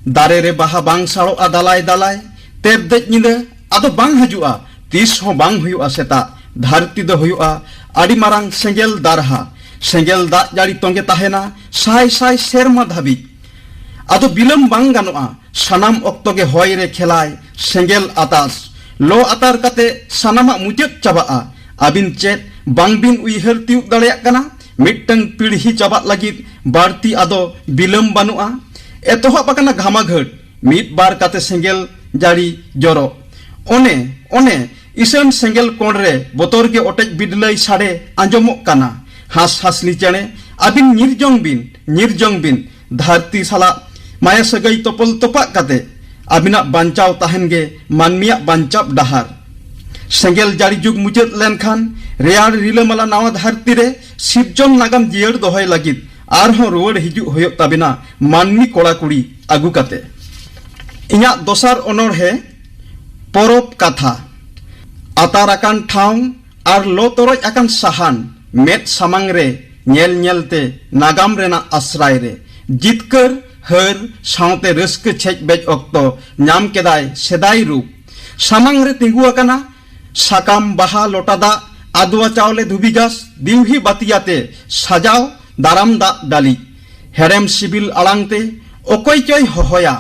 ᱫᱟᱨᱮ ᱨᱮ ᱵᱟᱦᱟ ᱵᱟᱝ ᱥᱟᱲᱚᱜᱼᱟ ᱫᱟᱞᱟᱭ ᱫᱟᱞᱟᱭ, ᱛᱮᱨᱫᱮᱡ ᱧᱤᱫᱟᱹ ᱟᱫᱚ ᱵᱟᱝ ᱦᱤᱡᱩᱜᱼᱟ, ᱛᱤᱥ ᱦᱚᱸ ᱵᱟᱝ ᱦᱩᱭᱩᱜᱼᱟ ᱥᱮᱛᱟᱜ᱾ ᱫᱷᱟᱹᱨᱛᱤ ᱫᱚ ᱦᱩᱭᱩᱜᱼᱟ ᱟᱹᱰᱤ ᱢᱟᱨᱟᱝ ᱥᱮᱸᱜᱮᱞ ᱫᱟᱨᱦᱟ᱾ ᱥᱮᱸᱜᱮᱞ ᱫᱟᱜ ᱡᱟᱹᱲᱤ ᱛᱚᱸᱜᱮ ᱛᱟᱦᱮᱱᱟ ᱥᱟᱭ ᱥᱟᱭ ᱥᱮᱨᱢᱟ ᱫᱷᱟᱹᱵᱤᱡ᱾ ᱟᱫᱚ ᱵᱤᱞᱚᱢ ᱵᱟᱝ ᱜᱟᱱᱚᱜᱼᱟ, ᱥᱟᱱᱟᱢ ᱚᱠᱛᱚ ᱜᱮ ᱦᱚᱭ ᱨᱮ ᱠᱷᱮᱞᱟᱭ ᱥᱮᱸᱜᱮᱞ ᱟᱛᱟᱥ᱾ ᱞᱚ ᱟᱛᱟᱨ ᱠᱟᱛᱮ ᱥᱟᱱᱟᱢᱟᱜ ᱢᱩᱪᱟᱹᱫ ᱪᱟᱵᱟᱜᱼᱟ᱾ ᱟᱹᱵᱤᱱ ᱪᱮᱫ ᱵᱟᱝᱵᱤᱱ ᱩᱭᱦᱟᱹᱨ ᱛᱤᱭᱳᱜ ᱫᱟᱲᱮᱭᱟᱜ ᱠᱟᱱᱟ? ᱢᱤᱫᱴᱟᱝ ᱯᱤᱲᱦᱤ ᱪᱟᱵᱟᱜ ᱞᱟᱹᱜᱤᱫ ᱵᱟᱹᱲᱛᱤ ᱟᱫᱚ ᱵᱤᱞᱚᱢ ᱵᱟᱹᱱᱩᱜᱼᱟ᱾ ᱮᱛᱚᱦᱚᱵ ᱟᱠᱟᱱᱟ ᱜᱷᱟᱢᱟᱜᱷᱟᱹᱴ, ᱢᱤᱫ ᱵᱟᱨ ᱠᱟᱛᱮ ᱥᱮᱸᱜᱮᱞ ᱡᱟᱹᱲᱤ ᱡᱚᱨᱚ᱾ ᱚᱱᱮ, ᱚᱱᱮ ᱤᱥᱟᱹᱱ ᱥᱮᱸᱜᱮᱞ ᱠᱚᱬ ᱨᱮ ᱵᱚᱛᱚᱨ ᱜᱮ ᱚᱴᱮᱡ ᱵᱤᱰᱞᱟᱹᱭ ᱥᱟᱰᱮ ᱟᱸᱡᱚᱢᱚᱜ ᱠᱟᱱᱟ᱾ ᱦᱟᱸᱥ ᱦᱟᱸᱥᱞᱤ ᱪᱮᱬᱮ, ᱟᱹᱵᱤᱱ ᱧᱤᱨ ᱡᱚᱝ ᱵᱤᱱ, ᱧᱤᱨ ᱡᱚᱝ ᱵᱤᱱ᱾ ᱫᱷᱟᱹᱨᱛᱤ ᱥᱟᱞᱟᱜ ᱢᱟᱭᱟ ᱥᱟᱹᱜᱟᱹᱭ ᱛᱚᱯᱚᱞ ᱛᱚᱯᱟᱜ ᱠᱟᱛᱮ ᱟᱹᱵᱤᱱᱟᱜ ᱵᱟᱧᱪᱟᱣ ᱛᱟᱦᱮᱱ ᱜᱮ ᱢᱟᱹᱱᱢᱤᱭᱟᱜ ᱵᱟᱧᱪᱟᱣ ᱰᱟᱦᱟᱨ᱾ ᱥᱮᱸᱜᱮᱞ ᱡᱟᱹᱲᱤ ᱡᱩᱜᱽ ᱢᱩᱪᱟᱹᱫ ᱞᱮᱱᱠᱷᱟᱱ ᱨᱮᱭᱟᱲ ᱨᱤᱞᱟᱹᱢᱟᱞᱟ ᱱᱟᱣᱟ ᱫᱷᱟᱹᱨᱛᱤ ᱨᱮ ᱥᱤᱨᱡᱚᱱ ᱱᱟᱜᱟᱢ ᱡᱤᱭᱟᱹᱲ ᱫᱚᱦᱚᱭ ᱞᱟᱹᱜᱤᱫ ᱟᱨᱦᱚᱸ ᱨᱩᱣᱟᱹᱲ ᱦᱤᱡᱩᱜ ᱦᱩᱭᱩᱜ ᱛᱟᱵᱤᱱᱟ ᱢᱟᱹᱱᱢᱤ ᱠᱚᱲᱟ ᱠᱩᱲᱤ ᱟᱹᱜᱩ ᱠᱟᱛᱮ᱾ ᱤᱧᱟᱜ ᱫᱚᱥᱟᱨ ᱚᱱᱚᱬᱦᱮ, ᱯᱚᱨᱚᱵᱽ ᱠᱟᱛᱷᱟ᱾ ᱟᱛᱟᱨ ᱟᱠᱟᱱ ᱴᱷᱟᱶ ᱟᱨ ᱞᱚ ᱛᱚᱨᱚᱡ ᱟᱠᱟᱱ ᱥᱟᱦᱟᱱ ᱢᱮᱫ ᱥᱟᱢᱟᱝ ᱨᱮ ᱧᱮᱞ ᱧᱮᱞᱛᱮ ᱱᱟᱜᱟᱢ ᱨᱮᱱᱟᱜ ᱟᱥᱨᱟᱭ ᱨᱮ ᱡᱤᱛᱠᱟᱹᱨ ᱦᱟᱹᱨ ᱥᱟᱶᱛᱮ ᱨᱟᱹᱥᱠᱟᱹ ᱪᱷᱮᱡ ᱵᱮᱡ ᱚᱠᱛᱚ ᱧᱟᱢ ᱠᱮᱫᱟᱭ ᱥᱮᱫᱟᱭ ᱨᱩᱯ᱾ ᱥᱟᱢᱟᱝ ᱨᱮ ᱛᱤᱸᱜᱩ ᱟᱠᱟᱱᱟ ᱥᱟᱠᱟᱢ, ᱵᱟᱦᱟ, ᱞᱚᱴᱟ ᱫᱟᱜ, ᱟᱫᱽᱣᱟ ᱪᱟᱣᱞᱮ, ᱫᱷᱩᱵᱤ ᱜᱷᱟᱥ, ᱫᱤᱣᱦᱤ ᱵᱟᱹᱛᱤᱭᱟᱛᱮ ᱥᱟᱡᱟᱣ ᱫᱟᱨᱟᱢ ᱫᱟᱜ ᱰᱟᱹᱞᱤᱡ᱾ ᱦᱮᱲᱮᱢ ᱥᱤᱵᱤᱞ ᱟᱲᱟᱝ ᱛᱮ ᱚᱠᱚᱭ ᱪᱚᱭ ᱦᱚᱦᱚᱭᱟ,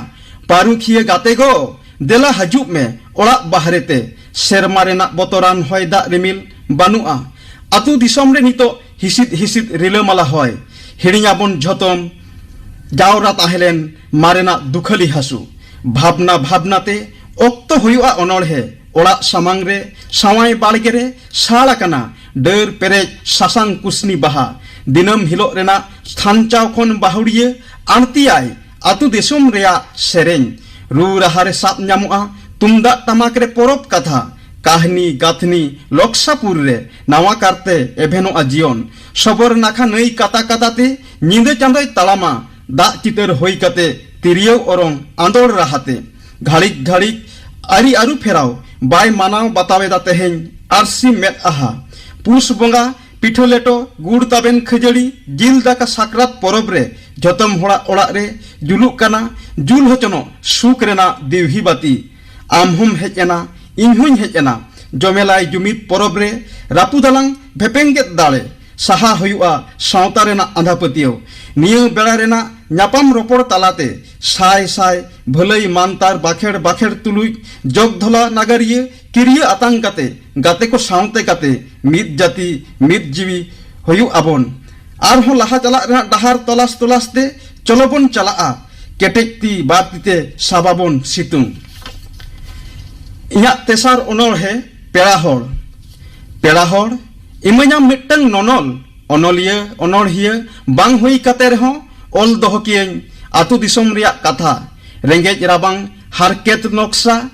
"ᱯᱟᱹᱨᱩᱠᱷᱤᱭᱟᱹ ᱜᱟᱛᱮ ᱜᱚ, ᱫᱮᱞᱟ ᱦᱟᱡᱩᱜ ᱢᱮ ᱚᱲᱟᱜ ᱵᱟᱦᱨᱮ ᱛᱮ᱾" ᱥᱮᱨᱢᱟ ᱨᱮᱱᱟᱜ ᱵᱚᱛᱚᱨᱟᱱ ᱦᱚᱭ ᱫᱟᱜ ᱨᱤᱢᱤᱞ ᱵᱟᱹᱱᱩᱜᱼᱟ᱾ ᱟᱹᱛᱩ ᱫᱤᱥᱚᱢ ᱨᱮ ᱱᱤᱛᱚᱜ ᱦᱤᱥᱤᱫ ᱦᱤᱥᱤᱫ ᱨᱤᱞᱟᱹᱢᱟᱞᱟ ᱦᱚᱭ᱾ ᱦᱤᱲᱤᱧᱟᱵᱚᱱ ᱡᱷᱚᱛᱚᱢ ᱡᱟᱣᱨᱟ ᱛᱟᱦᱮᱸ ᱞᱮᱱ ᱢᱟᱨᱮᱱᱟᱜ ᱫᱩᱠᱷᱟᱹᱞᱤ ᱦᱟᱹᱥᱩ᱾ ᱵᱷᱟᱵᱽᱱᱟ ᱵᱷᱟᱵᱽᱱᱟ ᱛᱮ ᱚᱠᱛᱚ ᱦᱩᱭᱩᱜᱼᱟ ᱚᱱᱚᱬᱦᱮ᱾ ᱚᱲᱟᱜ ᱥᱟᱢᱟᱝ ᱨᱮ ᱥᱟᱶᱟᱭ ᱵᱟᱲᱜᱮ ᱨᱮ ᱥᱟᱲ ᱟᱠᱟᱱᱟ ᱰᱟᱹᱨ ᱯᱮᱨᱮᱡ ᱥᱟᱥᱟᱝ ᱠᱩᱥᱱᱤ ᱵᱟᱦᱟ᱾ ᱫᱤᱱᱟᱹᱢ ᱦᱤᱞᱳᱜ ᱨᱮᱱᱟᱜ ᱥᱟᱧᱪᱟᱣ ᱠᱷᱚᱱ ᱵᱟᱹᱦᱩᱲᱤᱭᱟᱹ ᱟᱬᱛᱤᱭᱟᱭ ᱟᱹᱛᱩ ᱫᱤᱥᱚᱢ ᱨᱮᱭᱟᱜ ᱥᱮᱨᱮᱧ᱾ ᱨᱩ ᱨᱟᱦᱟ ᱨᱮ ᱥᱟᱵ ᱧᱟᱢᱚᱜᱼᱟ ᱛᱩᱢᱫᱟᱜ ᱴᱟᱢᱟᱠ ᱨᱮ ᱯᱚᱨᱚᱵᱽ ᱠᱟᱛᱷᱟ, ᱠᱟᱹᱦᱱᱤ ᱜᱟᱹᱛᱷᱱᱤ ᱞᱚᱠᱥᱟᱯᱩᱨ ᱨᱮ ᱱᱟᱣᱟ ᱠᱟᱨᱛᱮ ᱮᱵᱷᱮᱱᱚᱜᱼᱟ ᱡᱤᱭᱚᱱ᱾ ᱥᱚᱵᱚᱨ ᱱᱟᱠᱷᱟ ᱱᱟᱹᱭ ᱠᱟᱛᱟ ᱠᱟᱛᱟ ᱛᱮ ᱧᱤᱫᱟᱹ ᱪᱟᱸᱫᱚᱭ ᱛᱟᱲᱟᱢᱟ ᱫᱟᱜ ᱪᱤᱛᱟᱹᱨ ᱦᱩᱭ ᱠᱟᱛᱮ ᱛᱤᱨᱭᱟᱹᱣ ᱚᱨᱚᱝ ᱟᱸᱫᱳᱲ ᱨᱟᱦᱟᱛᱮ᱾ ᱜᱷᱟᱹᱲᱤᱠ ᱜᱷᱟᱹᱲᱤᱠ ᱟᱹᱨᱤ ᱟᱹᱨᱩ ᱯᱷᱮᱨᱟᱣ ᱵᱟᱭ ᱢᱟᱱᱟᱣ ᱵᱟᱛᱟᱣ ᱮᱫᱟ ᱛᱮᱦᱮᱧ ᱟᱹᱨᱥᱤ ᱢᱮᱫ ᱟᱦᱟ᱾ ᱯᱩᱥ ᱵᱚᱸᱜᱟ ᱯᱤᱴᱷᱟᱹ ᱞᱮᱴᱚ, ᱜᱩᱲ ᱛᱟᱵᱮᱱ, ᱠᱷᱟᱹᱡᱟᱹᱲᱤ, ᱡᱤᱞ ᱫᱟᱠᱟ ᱥᱟᱠᱨᱟᱛ ᱯᱚᱨᱚᱵᱽ ᱨᱮ ᱡᱷᱚᱛᱚᱢ ᱦᱚᱲᱟᱜ ᱚᱲᱟᱜ ᱨᱮ ᱡᱩᱞᱩᱜ ᱠᱟᱱᱟ ᱡᱩᱞ ᱦᱚᱪᱚᱱᱚᱜ ᱥᱩᱠ ᱨᱮᱱᱟᱜ ᱫᱤᱣᱦᱤ ᱵᱟᱹᱛᱤ᱾ ᱟᱢ ᱦᱚᱸᱢ ᱦᱮᱡ ᱮᱱᱟ, ᱤᱧ ᱦᱚᱸᱧ ᱦᱮᱡ ᱮᱱᱟ, ᱡᱚᱢᱮᱞᱟᱭ ᱡᱩᱢᱤᱫ ᱯᱚᱨᱚᱵᱽ ᱨᱮ ᱨᱟᱹᱯᱩᱫᱟᱞᱟᱝ ᱵᱷᱮᱯᱮᱝᱜᱮᱫ ᱫᱟᱲᱮ᱾ ᱥᱟᱦᱟ ᱦᱩᱭᱩᱜᱼᱟ ᱥᱟᱶᱛᱟ ᱨᱮᱱᱟᱜ ᱟᱸᱫᱷᱟ ᱯᱟᱹᱛᱭᱟᱹᱣ᱾ ᱱᱤᱭᱟᱹ ᱵᱮᱲᱟ ᱨᱮᱱᱟᱜ ᱧᱟᱯᱟᱢ ᱨᱚᱯᱚᱲ ᱛᱟᱞᱟᱛᱮ ᱥᱟᱭ ᱥᱟᱭ ᱵᱷᱟᱹᱞᱟᱹᱭ ᱢᱟᱱᱛᱟᱨ ᱵᱟᱠᱷᱮᱲ ᱵᱟᱠᱷᱮᱲ ᱛᱩᱞᱩᱡ ᱡᱚᱜᱽᱫᱷᱚᱞᱟ ᱱᱟᱜᱟᱨᱤᱭᱟᱹ ᱠᱤᱨᱤᱭᱟᱹ ᱟᱛᱟᱝ ᱠᱟᱛᱮ ᱜᱟᱛᱮ ᱠᱚ ᱥᱟᱶᱛᱮ ᱠᱟᱛᱮ ᱢᱤᱫ ᱡᱟᱹᱛᱤ ᱢᱤᱫ ᱡᱤᱣᱤ ᱦᱩᱭᱩᱜ ᱟᱵᱚᱱ᱾ ᱟᱨᱦᱚᱸ ᱞᱟᱦᱟ ᱪᱟᱞᱟᱜ ᱨᱮᱱᱟᱜ ᱰᱟᱦᱟᱨ ᱛᱚᱞᱟᱥ ᱛᱚᱞᱟᱥ ᱛᱮ ᱪᱚᱞᱚ ᱵᱚᱱ ᱪᱟᱞᱟᱜᱼᱟ᱾ ᱠᱮᱴᱮᱡ ᱛᱤ ᱵᱟᱨ ᱛᱤ ᱛᱮ ᱥᱟᱵᱟᱵᱚᱱ ᱥᱤᱛᱩᱝ᱾ ᱤᱧᱟᱜ ᱛᱮᱥᱟᱨ ᱚᱱᱚᱬᱦᱮ ᱯᱮᱲᱟ ᱦᱚᱲ᱾ ᱯᱮᱲᱟ ᱦᱚᱲ, ᱤᱢᱟᱹᱧᱟᱢ ᱢᱤᱫᱴᱟᱝ ᱱᱚᱱᱚᱞ, ᱚᱱᱚᱞᱤᱭᱟᱹ, ᱚᱱᱚᱬᱦᱤᱭᱟᱹ ᱵᱟᱝ ᱦᱩᱭ ᱠᱟᱛᱮ ᱨᱮᱦᱚᱸ ᱚᱞ ᱫᱚᱦᱚ ᱠᱤᱭᱟᱹᱧ ᱟᱹᱛᱩ ᱫᱤᱥᱚᱢ ᱨᱮᱭᱟᱜ ᱠᱟᱛᱷᱟ, ᱨᱮᱸᱜᱮᱡ ᱨᱟᱵᱟᱝ, ᱦᱟᱨᱠᱮᱛ ᱱᱚᱠᱥᱟ,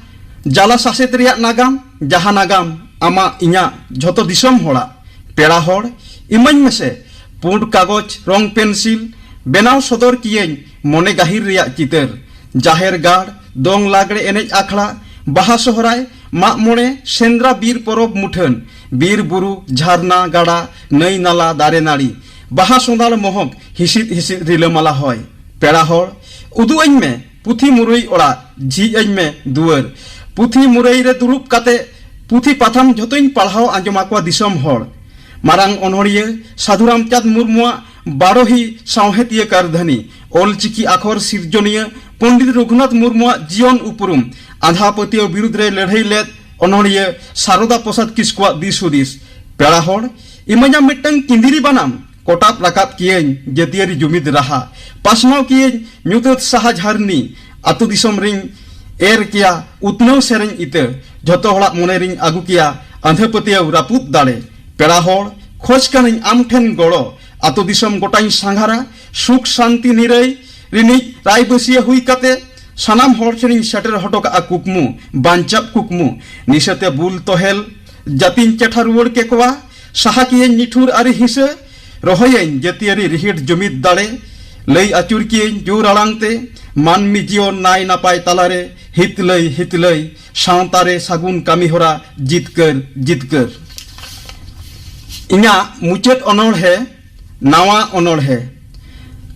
ᱡᱟᱞᱟ ᱥᱟᱥᱮᱛ ᱨᱮᱭᱟᱜ ᱱᱟᱜᱟᱢ, ᱡᱟᱦᱟᱸ ᱱᱟᱜᱟᱢ ᱟᱢᱟᱜ ᱤᱧᱟᱜ ᱡᱷᱚᱛᱚ ᱫᱤᱥᱚᱢ ᱦᱚᱲᱟᱜ᱾ ᱯᱮᱲᱟ ᱦᱚᱲ, ᱤᱢᱟᱹᱧ ᱢᱮᱥᱮ ᱯᱩᱸᱰ ᱠᱟᱜᱚᱡᱽ, ᱨᱚᱝ ᱯᱮᱱᱥᱤᱞ, ᱵᱮᱱᱟᱣ ᱥᱚᱫᱚᱨ ᱠᱤᱭᱟᱹᱧ ᱢᱚᱱᱮ ᱜᱟᱹᱦᱤᱨ ᱨᱮᱭᱟᱜ ᱪᱤᱛᱟᱹᱨ᱾ ᱡᱟᱦᱮᱨ ᱜᱟᱲ, ᱫᱚᱝ ᱞᱟᱜᱽᱲᱮ ᱮᱱᱮᱡ ᱟᱠᱷᱲᱟ, ᱵᱟᱦᱟ ᱥᱚᱦᱨᱟᱭ, ᱢᱟᱜ ᱢᱚᱬᱮ, ᱥᱮᱸᱫᱽᱨᱟ, ᱵᱤᱨ ᱯᱚᱨᱚᱵᱽ ᱢᱩᱴᱷᱟᱹᱱ, ᱵᱤᱨ ᱵᱩᱨᱩ, ᱡᱷᱟᱨᱱᱟ, ᱜᱟᱰᱟ, ᱱᱟᱹᱭ ᱱᱟᱞᱟ, ᱫᱟᱨᱮ ᱱᱟᱹᱲᱤ, ᱵᱟᱦᱟ ᱥᱚᱸᱫᱷᱟᱲ ᱢᱚᱦᱚᱠ, ᱦᱤᱥᱤᱫ ᱦᱤᱥᱤᱫ ᱨᱤᱞᱟᱹᱢᱟᱞᱟ ᱦᱚᱭ᱾ ᱯᱮᱲᱟ ᱦᱚᱲ, ᱩᱫᱩᱜ ᱟᱹᱧ ᱢᱮ ᱯᱩᱛᱷᱤ ᱢᱩᱨᱟᱹᱭ ᱚᱲᱟᱜ, ᱡᱷᱤᱡ ᱟᱹᱧ ᱢᱮ ᱫᱩᱣᱟᱹᱨ᱾ ᱯᱩᱛᱷᱤ ᱢᱩᱨᱟᱹᱭ ᱨᱮ ᱫᱩᱲᱩᱵ ᱠᱟᱛᱮ ᱯᱩᱛᱷᱤ ᱯᱟᱛᱷᱟᱢ ᱡᱷᱚᱛᱚᱧ ᱯᱟᱲᱦᱟᱣ ᱟᱸᱡᱚᱢ ᱟᱠᱚᱣᱟ ᱫᱤᱥᱚᱢ ᱦᱚᱲ᱾ ᱢᱟᱨᱟᱝ ᱚᱱᱚᱬᱦᱤᱭᱟᱹ ᱥᱟᱹᱫᱷᱩ ᱨᱟᱢᱪᱟᱸᱫᱽ ᱢᱩᱨᱢᱩᱣᱟᱜ ᱵᱟᱨᱚᱦᱤ ᱥᱟᱶᱦᱮᱫᱤᱭᱟᱹ ᱠᱟᱹᱨᱫᱷᱟᱹᱱᱤ, ᱚᱞ ᱪᱤᱠᱤ ᱟᱠᱷᱚᱨ ᱥᱤᱨᱡᱚᱱᱤᱭᱟᱹ ᱯᱚᱱᱰᱤᱛ ᱨᱚᱜᱷᱩᱱᱟᱛᱷ ᱢᱩᱨᱢᱩᱣᱟᱜ ᱡᱤᱭᱚᱱ ᱩᱯᱨᱩᱢ, ᱟᱸᱫᱷᱟ ᱯᱟᱹᱛᱭᱟᱹᱣ ᱵᱤᱨᱩᱫᱽ ᱨᱮ ᱞᱟᱹᱲᱦᱟᱹᱭ ᱞᱮᱫ ᱚᱱᱚᱬᱦᱤᱭᱟᱹ ᱥᱟᱨᱚᱫᱟ ᱯᱨᱚᱥᱟᱫᱽ ᱠᱤᱥᱠᱩᱣᱟᱜ ᱫᱤᱥ ᱦᱩᱫᱤᱥ᱾ ᱯᱮᱲᱟ ᱦᱚᱲ, ᱤᱢᱟᱹᱧᱟᱢ ᱢᱤᱫᱴᱟᱝ ᱠᱤᱸᱫᱤᱨᱤ ᱵᱟᱱᱟᱢ, ᱠᱚᱴᱟᱵ ᱨᱟᱠᱟᱵ ᱠᱤᱭᱟᱹᱧ ᱡᱟᱹᱛᱤᱭᱟᱹᱨᱤ ᱡᱩᱢᱤᱫ ᱨᱟᱦᱟ, ᱯᱟᱥᱱᱟᱣ ᱠᱤᱭᱟᱹᱧ ᱧᱩᱛᱟᱹᱛ ᱥᱟᱦᱟ ᱡᱷᱟᱨᱱᱤ, ᱟᱹᱛᱩ ᱫᱤᱥᱚᱢ ᱨᱤᱧ ᱮᱨ ᱠᱮᱭᱟ ᱩᱛᱱᱟᱹᱣ ᱥᱮᱨᱮᱧ ᱤᱛᱟᱹ, ᱡᱷᱚᱛᱚ ᱦᱚᱲᱟᱜ ᱢᱚᱱᱮ ᱨᱤᱧ ᱟᱹᱜᱩ ᱠᱮᱭᱟ ᱟᱸᱫᱷᱟ ᱯᱟᱹᱛᱭᱟᱹᱣ ᱨᱟᱹᱯᱩᱫ ᱫᱟᱲᱮ᱾ ᱯᱮᱲᱟ ᱦᱚᱲ, ᱠᱷᱚᱡᱽ ᱠᱟᱹᱱᱟᱹᱧ ᱟᱢ ᱴᱷᱮᱱ ᱜᱚᱲᱚ, ᱟᱹᱛᱩ ᱫᱤᱥᱚᱢ ᱜᱚᱴᱟᱧ ᱥᱟᱸᱜᱷᱟᱨᱟ, ᱥᱩᱠ ᱥᱟᱱᱛᱤ ᱱᱤᱨᱟᱹᱭ ᱨᱤᱱᱤᱡ ᱨᱟᱭᱵᱟᱹᱥᱤᱭᱟᱹ ᱦᱩᱭ ᱠᱟᱛᱮ ᱥᱟᱱᱟᱢ ᱦᱚᱲ ᱴᱷᱮᱱᱤᱧ ᱥᱮᱴᱮᱨ ᱦᱚᱴᱚ ᱠᱟᱜᱼᱟ ᱠᱩᱠᱢᱩ, ᱵᱟᱧᱪᱟᱜ ᱠᱩᱠᱢᱩ᱾ ᱱᱤᱥᱟᱹᱛᱮ ᱵᱩᱞ ᱛᱚᱦᱮᱞ ᱡᱟᱹᱛᱤᱧ ᱪᱮᱴᱷᱟ ᱨᱩᱣᱟᱹᱲ ᱠᱮᱠᱚᱣᱟ, ᱥᱟᱦᱟ ᱠᱤᱭᱟᱹᱧ ᱱᱤᱴᱷᱩᱨ ᱟᱹᱨᱤ ᱦᱤᱸᱥᱟᱹ, ᱨᱚᱦᱚᱭᱟᱹᱧ ᱡᱟᱹᱛᱤᱭᱟᱹᱨᱤ ᱨᱤᱦᱤᱴ ᱡᱩᱢᱤᱫ ᱫᱟᱲᱮ, ᱞᱟᱹᱭ ᱟᱹᱪᱩᱨ ᱠᱤᱭᱟᱹᱧ ᱡᱳᱨ ᱟᱲᱟᱝ ᱛᱮ, ᱢᱟᱹᱱᱢᱤ ᱡᱤᱭᱚᱱ ᱱᱟᱭ ᱱᱟᱯᱟᱭ ᱛᱟᱞᱟᱨᱮ ᱦᱤᱛᱞᱟᱹᱭ ᱦᱤᱛᱞᱟᱹᱭ, ᱥᱟᱶᱛᱟ ᱨᱮ ᱥᱟᱹᱜᱩᱱ ᱠᱟᱹᱢᱤ ᱦᱚᱨᱟ ᱡᱤᱛᱠᱟᱹᱨ ᱡᱤᱛᱠᱟᱹᱨ᱾ ᱤᱧᱟᱜ ᱢᱩᱪᱟᱹᱫ ᱚᱱᱚᱬᱦᱮ, ᱱᱟᱣᱟ ᱚᱱᱚᱬᱦᱮ᱾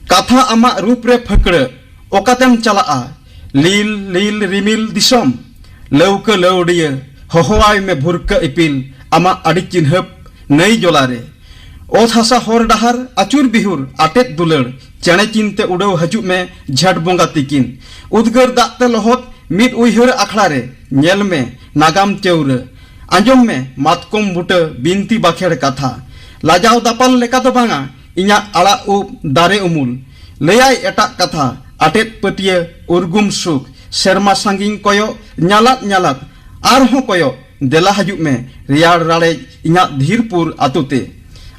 ᱠᱟᱛᱷᱟ ᱟᱢᱟᱜ ᱨᱩᱯ ᱨᱮ ᱯᱷᱟᱹᱠᱲᱟᱹᱜ, ᱚᱠᱟᱛᱮᱢ ᱪᱟᱞᱟᱜᱼᱟ? ᱞᱤᱞ ᱞᱤᱞ ᱨᱤᱢᱤᱞ ᱫᱤᱥᱚᱢ, ᱞᱟᱹᱣᱠᱟᱹ ᱞᱟᱹᱣᱰᱤᱭᱟᱹ, ᱦᱚᱦᱚᱣᱟᱭ ᱢᱮ ᱵᱷᱩᱨᱠᱟᱹ ᱤᱯᱤᱞ, ᱟᱢᱟᱜ ᱟᱹᱰᱤ ᱪᱤᱱᱦᱟᱹᱯ ᱱᱟᱹᱭ ᱡᱚᱞᱟᱨᱮ᱾ ᱚᱛ ᱦᱟᱥᱟ ᱦᱚᱨ ᱰᱟᱦᱟᱨ ᱟᱹᱪᱩᱨ ᱵᱤᱦᱩᱨ ᱟᱴᱮᱫ ᱫᱩᱞᱟᱹᱲ, ᱪᱮᱬᱮ ᱪᱤᱱᱛᱮ ᱩᱰᱟᱹᱣ ᱦᱤᱡᱩᱜ ᱢᱮ ᱡᱷᱮᱸᱴ ᱵᱚᱸᱜᱟ ᱛᱤᱠᱤᱱ᱾ ᱩᱫᱽᱜᱟᱹᱨ ᱫᱟᱜ ᱛᱮ ᱞᱚᱦᱚᱫ ᱢᱤᱫ ᱩᱭᱦᱟᱹᱨ ᱟᱠᱷᱲᱟ ᱨᱮ, ᱧᱮᱞ ᱢᱮ ᱱᱟᱜᱟᱢ ᱪᱟᱹᱣᱨᱟᱹ᱾ ᱟᱸᱡᱚᱢ ᱢᱮ ᱢᱟᱛᱠᱚᱢ ᱵᱩᱴᱟᱹ ᱵᱤᱱᱛᱤ ᱵᱟᱠᱷᱮᱲ ᱠᱟᱛᱷᱟ᱾ ᱞᱟᱡᱟᱣ ᱫᱟᱯᱟᱞ ᱞᱮᱠᱟ ᱫᱚ ᱵᱟᱝᱟ ᱤᱧᱟᱜ ᱟᱲᱟᱜ ᱩᱵ ᱫᱟᱨᱮ ᱩᱢᱩᱞ᱾ ᱞᱟᱹᱭᱟᱭ ᱮᱴᱟᱜ ᱠᱟᱛᱷᱟ, ᱟᱴᱮᱫ ᱯᱟᱹᱴᱭᱟᱹ ᱩᱨᱜᱩᱢ ᱥᱩᱠ᱾ ᱥᱮᱨᱢᱟ ᱥᱟᱺᱜᱤᱧ ᱠᱚᱭᱚᱜ ᱧᱟᱞᱟᱫ ᱧᱟᱞᱟᱫ, ᱟᱨᱦᱚᱸ ᱠᱚᱭᱚᱜ ᱫᱮᱞᱟ ᱦᱤᱡᱩᱜ ᱢᱮ ᱨᱮᱭᱟᱲ ᱨᱟᱲᱮᱡ ᱤᱧᱟᱜ ᱫᱷᱤᱨᱯᱩᱨ ᱟᱛᱳ ᱛᱮ᱾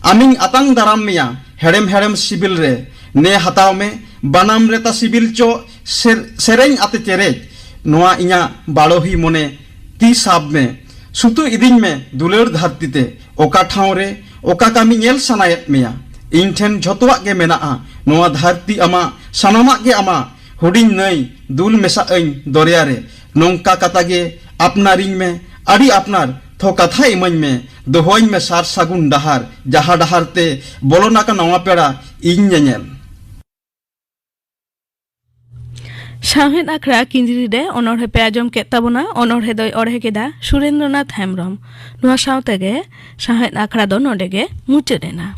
ᱟᱢᱤᱧ ᱟᱛᱟᱝ ᱫᱟᱨᱟᱢ ᱢᱮᱭᱟ ᱦᱮᱲᱮᱢ ᱦᱮᱲᱮᱢ ᱥᱤᱵᱤᱞ ᱨᱮ᱾ ᱱᱮ ᱦᱟᱛᱟᱣ ᱢᱮ ᱵᱟᱱᱟᱢ ᱨᱮᱛᱟ ᱥᱤᱵᱤᱞ ᱪᱚ ᱥᱮᱨ-, ᱥᱮᱨᱮᱧ ᱟᱛᱮ ᱪᱮᱨᱮᱡ᱾ ᱱᱚᱣᱟ ᱤᱧᱟᱜ ᱵᱟᱲᱚᱦᱤ ᱢᱚᱱᱮ ᱛᱤ ᱥᱟᱵ ᱢᱮ᱾ ᱥᱩᱛᱩ ᱤᱫᱤᱧ ᱢᱮ ᱫᱩᱞᱟᱹᱲ ᱫᱷᱟᱹᱨᱛᱤ ᱛᱮ᱾ ᱚᱠᱟ ᱴᱷᱟᱶ ᱨᱮ ᱚᱠᱟ ᱠᱟᱹᱢᱤ ᱧᱮᱞ ᱥᱟᱱᱟᱭᱮᱫ ᱢᱮᱭᱟ, ᱤᱧ ᱴᱷᱮᱱ ᱡᱷᱚᱛᱚᱣᱟᱜ ᱜᱮ ᱢᱮᱱᱟᱜᱼᱟ᱾ ᱱᱚᱣᱟ ᱫᱷᱟᱹᱨᱛᱤ ᱟᱢᱟᱜ, ᱥᱟᱱᱟᱢᱟᱜ ᱜᱮ ᱟᱢᱟᱜ᱾ ᱦᱩᱰᱤᱧ ᱱᱟᱹᱭ, ᱫᱩᱞ ᱢᱮᱥᱟᱜ ᱟᱹᱧ ᱫᱚᱨᱭᱟ ᱨᱮ᱾ ᱱᱚᱝᱠᱟ ᱠᱟᱛᱟ ᱜᱮ ᱟᱯᱱᱟᱨᱤᱧ ᱢᱮ, ᱟᱹᱰᱤ ᱟᱯᱱᱟᱨ᱾ ᱛᱷᱚ ᱠᱟᱛᱷᱟ ᱤᱢᱟᱹᱧ ᱢᱮ, ᱫᱚᱦᱚᱧ ᱢᱮ ᱥᱟᱨ ᱥᱟᱹᱜᱩᱱ ᱰᱟᱦᱟᱨ, ᱡᱟᱦᱟᱸ ᱰᱟᱦᱟᱨ ᱛᱮ ᱵᱚᱞᱚᱱ ᱟᱠᱟᱱ ᱱᱟᱣᱟ ᱯᱮᱲᱟ ᱤᱧ ᱧᱮᱧᱮᱞ᱾ ᱥᱟᱶᱦᱮᱫ ᱟᱠᱷᱲᱟ ᱠᱤᱸᱡᱽᱨᱤ ᱨᱮ ᱚᱱᱚᱬᱦᱮ ᱯᱮ ᱟᱸᱡᱚᱢ ᱠᱮᱫ ᱛᱟᱵᱚᱱᱟ᱾ ᱚᱱᱚᱬᱦᱮ ᱫᱚᱭ ᱚᱬᱦᱮ ᱠᱮᱫᱟ ᱥᱩᱨᱮᱱᱫᱨᱚᱱᱟᱛᱷ ᱦᱮᱢᱵᱽᱨᱚᱢ᱾ ᱱᱚᱣᱟ ᱥᱟᱶ ᱛᱮᱜᱮ ᱥᱟᱶᱦᱮᱫ ᱟᱠᱷᱲᱟ ᱫᱚ ᱱᱚᱰᱮ ᱜᱮ ᱢᱩᱪᱟᱹᱫ ᱮᱱᱟ᱾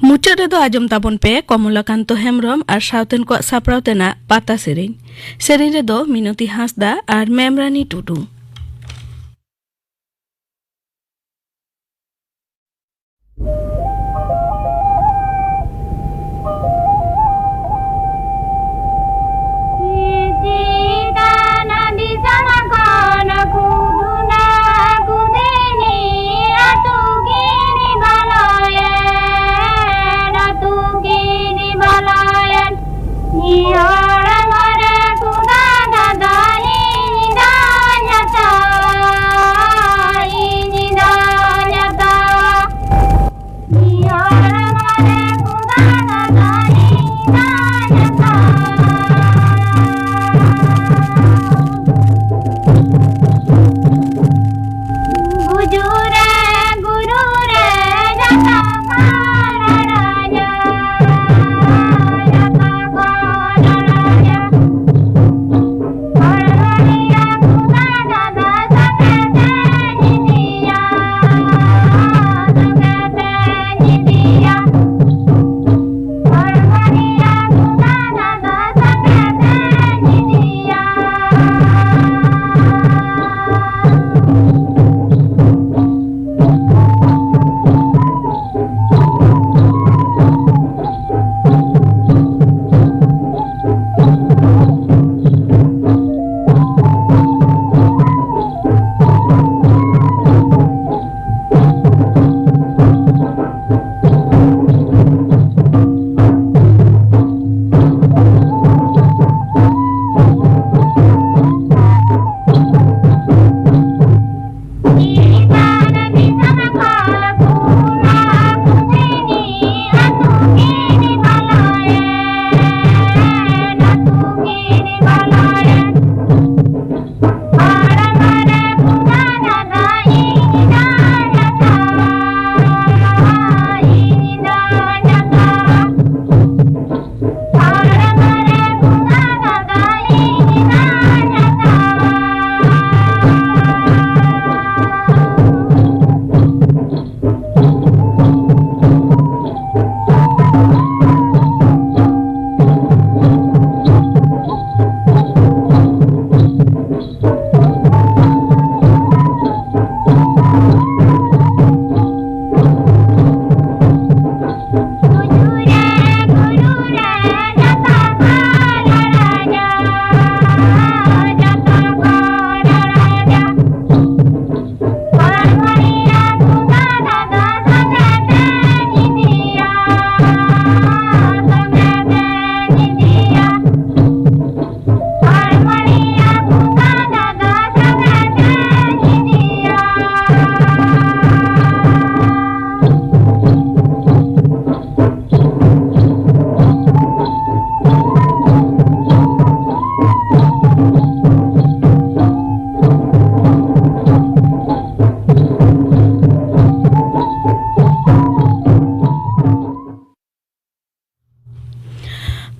ᱢᱩᱪᱟᱹᱫ ᱨᱮᱫᱚ ᱟᱸᱡᱚᱢ ᱛᱟᱵᱚᱱ ᱯᱮ ᱠᱚᱢᱚᱞᱟᱠᱟᱱᱛᱚ ᱦᱮᱢᱵᱽᱨᱚᱢ ᱟᱨ ᱥᱟᱶᱛᱮᱱ ᱠᱚᱣᱟᱜ ᱥᱟᱯᱲᱟᱣ ᱛᱮᱱᱟᱜ ᱯᱟᱛᱟ ᱥᱮᱨᱮᱧ᱾ ᱥᱮᱨᱮᱧ ᱨᱮᱫᱚ ᱢᱤᱱᱚᱛᱤ ᱦᱟᱸᱥᱫᱟ ᱟᱨ ᱢᱮᱢᱨᱟᱱᱤ ᱴᱩᱰᱩ᱾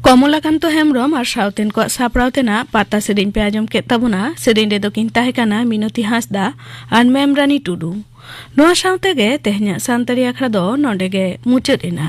ᱠᱚᱢᱚᱞᱟᱠᱟᱱᱛᱚ ᱦᱮᱢᱵᱽᱨᱚᱢ ᱟᱨ ᱥᱟᱶᱛᱮᱱ ᱠᱚᱣᱟᱜ ᱥᱟᱯᱲᱟᱣ ᱛᱮᱱᱟᱜ ᱯᱟᱛᱟ ᱥᱮᱨᱮᱧ ᱯᱮ ᱟᱸᱡᱚᱢ ᱠᱮᱫ ᱛᱟᱵᱚᱱᱟ᱾ ᱥᱮᱨᱮᱧ ᱨᱮᱫᱚ ᱠᱤᱱ ᱛᱟᱦᱮᱸ ᱠᱟᱱᱟ ᱢᱤᱱᱚᱛᱤ ᱦᱟᱸᱥᱫᱟ ᱟᱨ ᱢᱮᱢᱨᱟᱱᱤ ᱴᱩᱰᱩ᱾ ᱱᱚᱣᱟ ᱥᱟᱶᱛᱮ ᱜᱮ ᱛᱮᱦᱮᱧᱟᱜ ᱥᱟᱱᱛᱟᱲᱤ ᱟᱠᱷᱲᱟ ᱫᱚ ᱱᱚᱰᱮ ᱜᱮ ᱢᱩᱪᱟᱹᱫ ᱮᱱᱟ᱾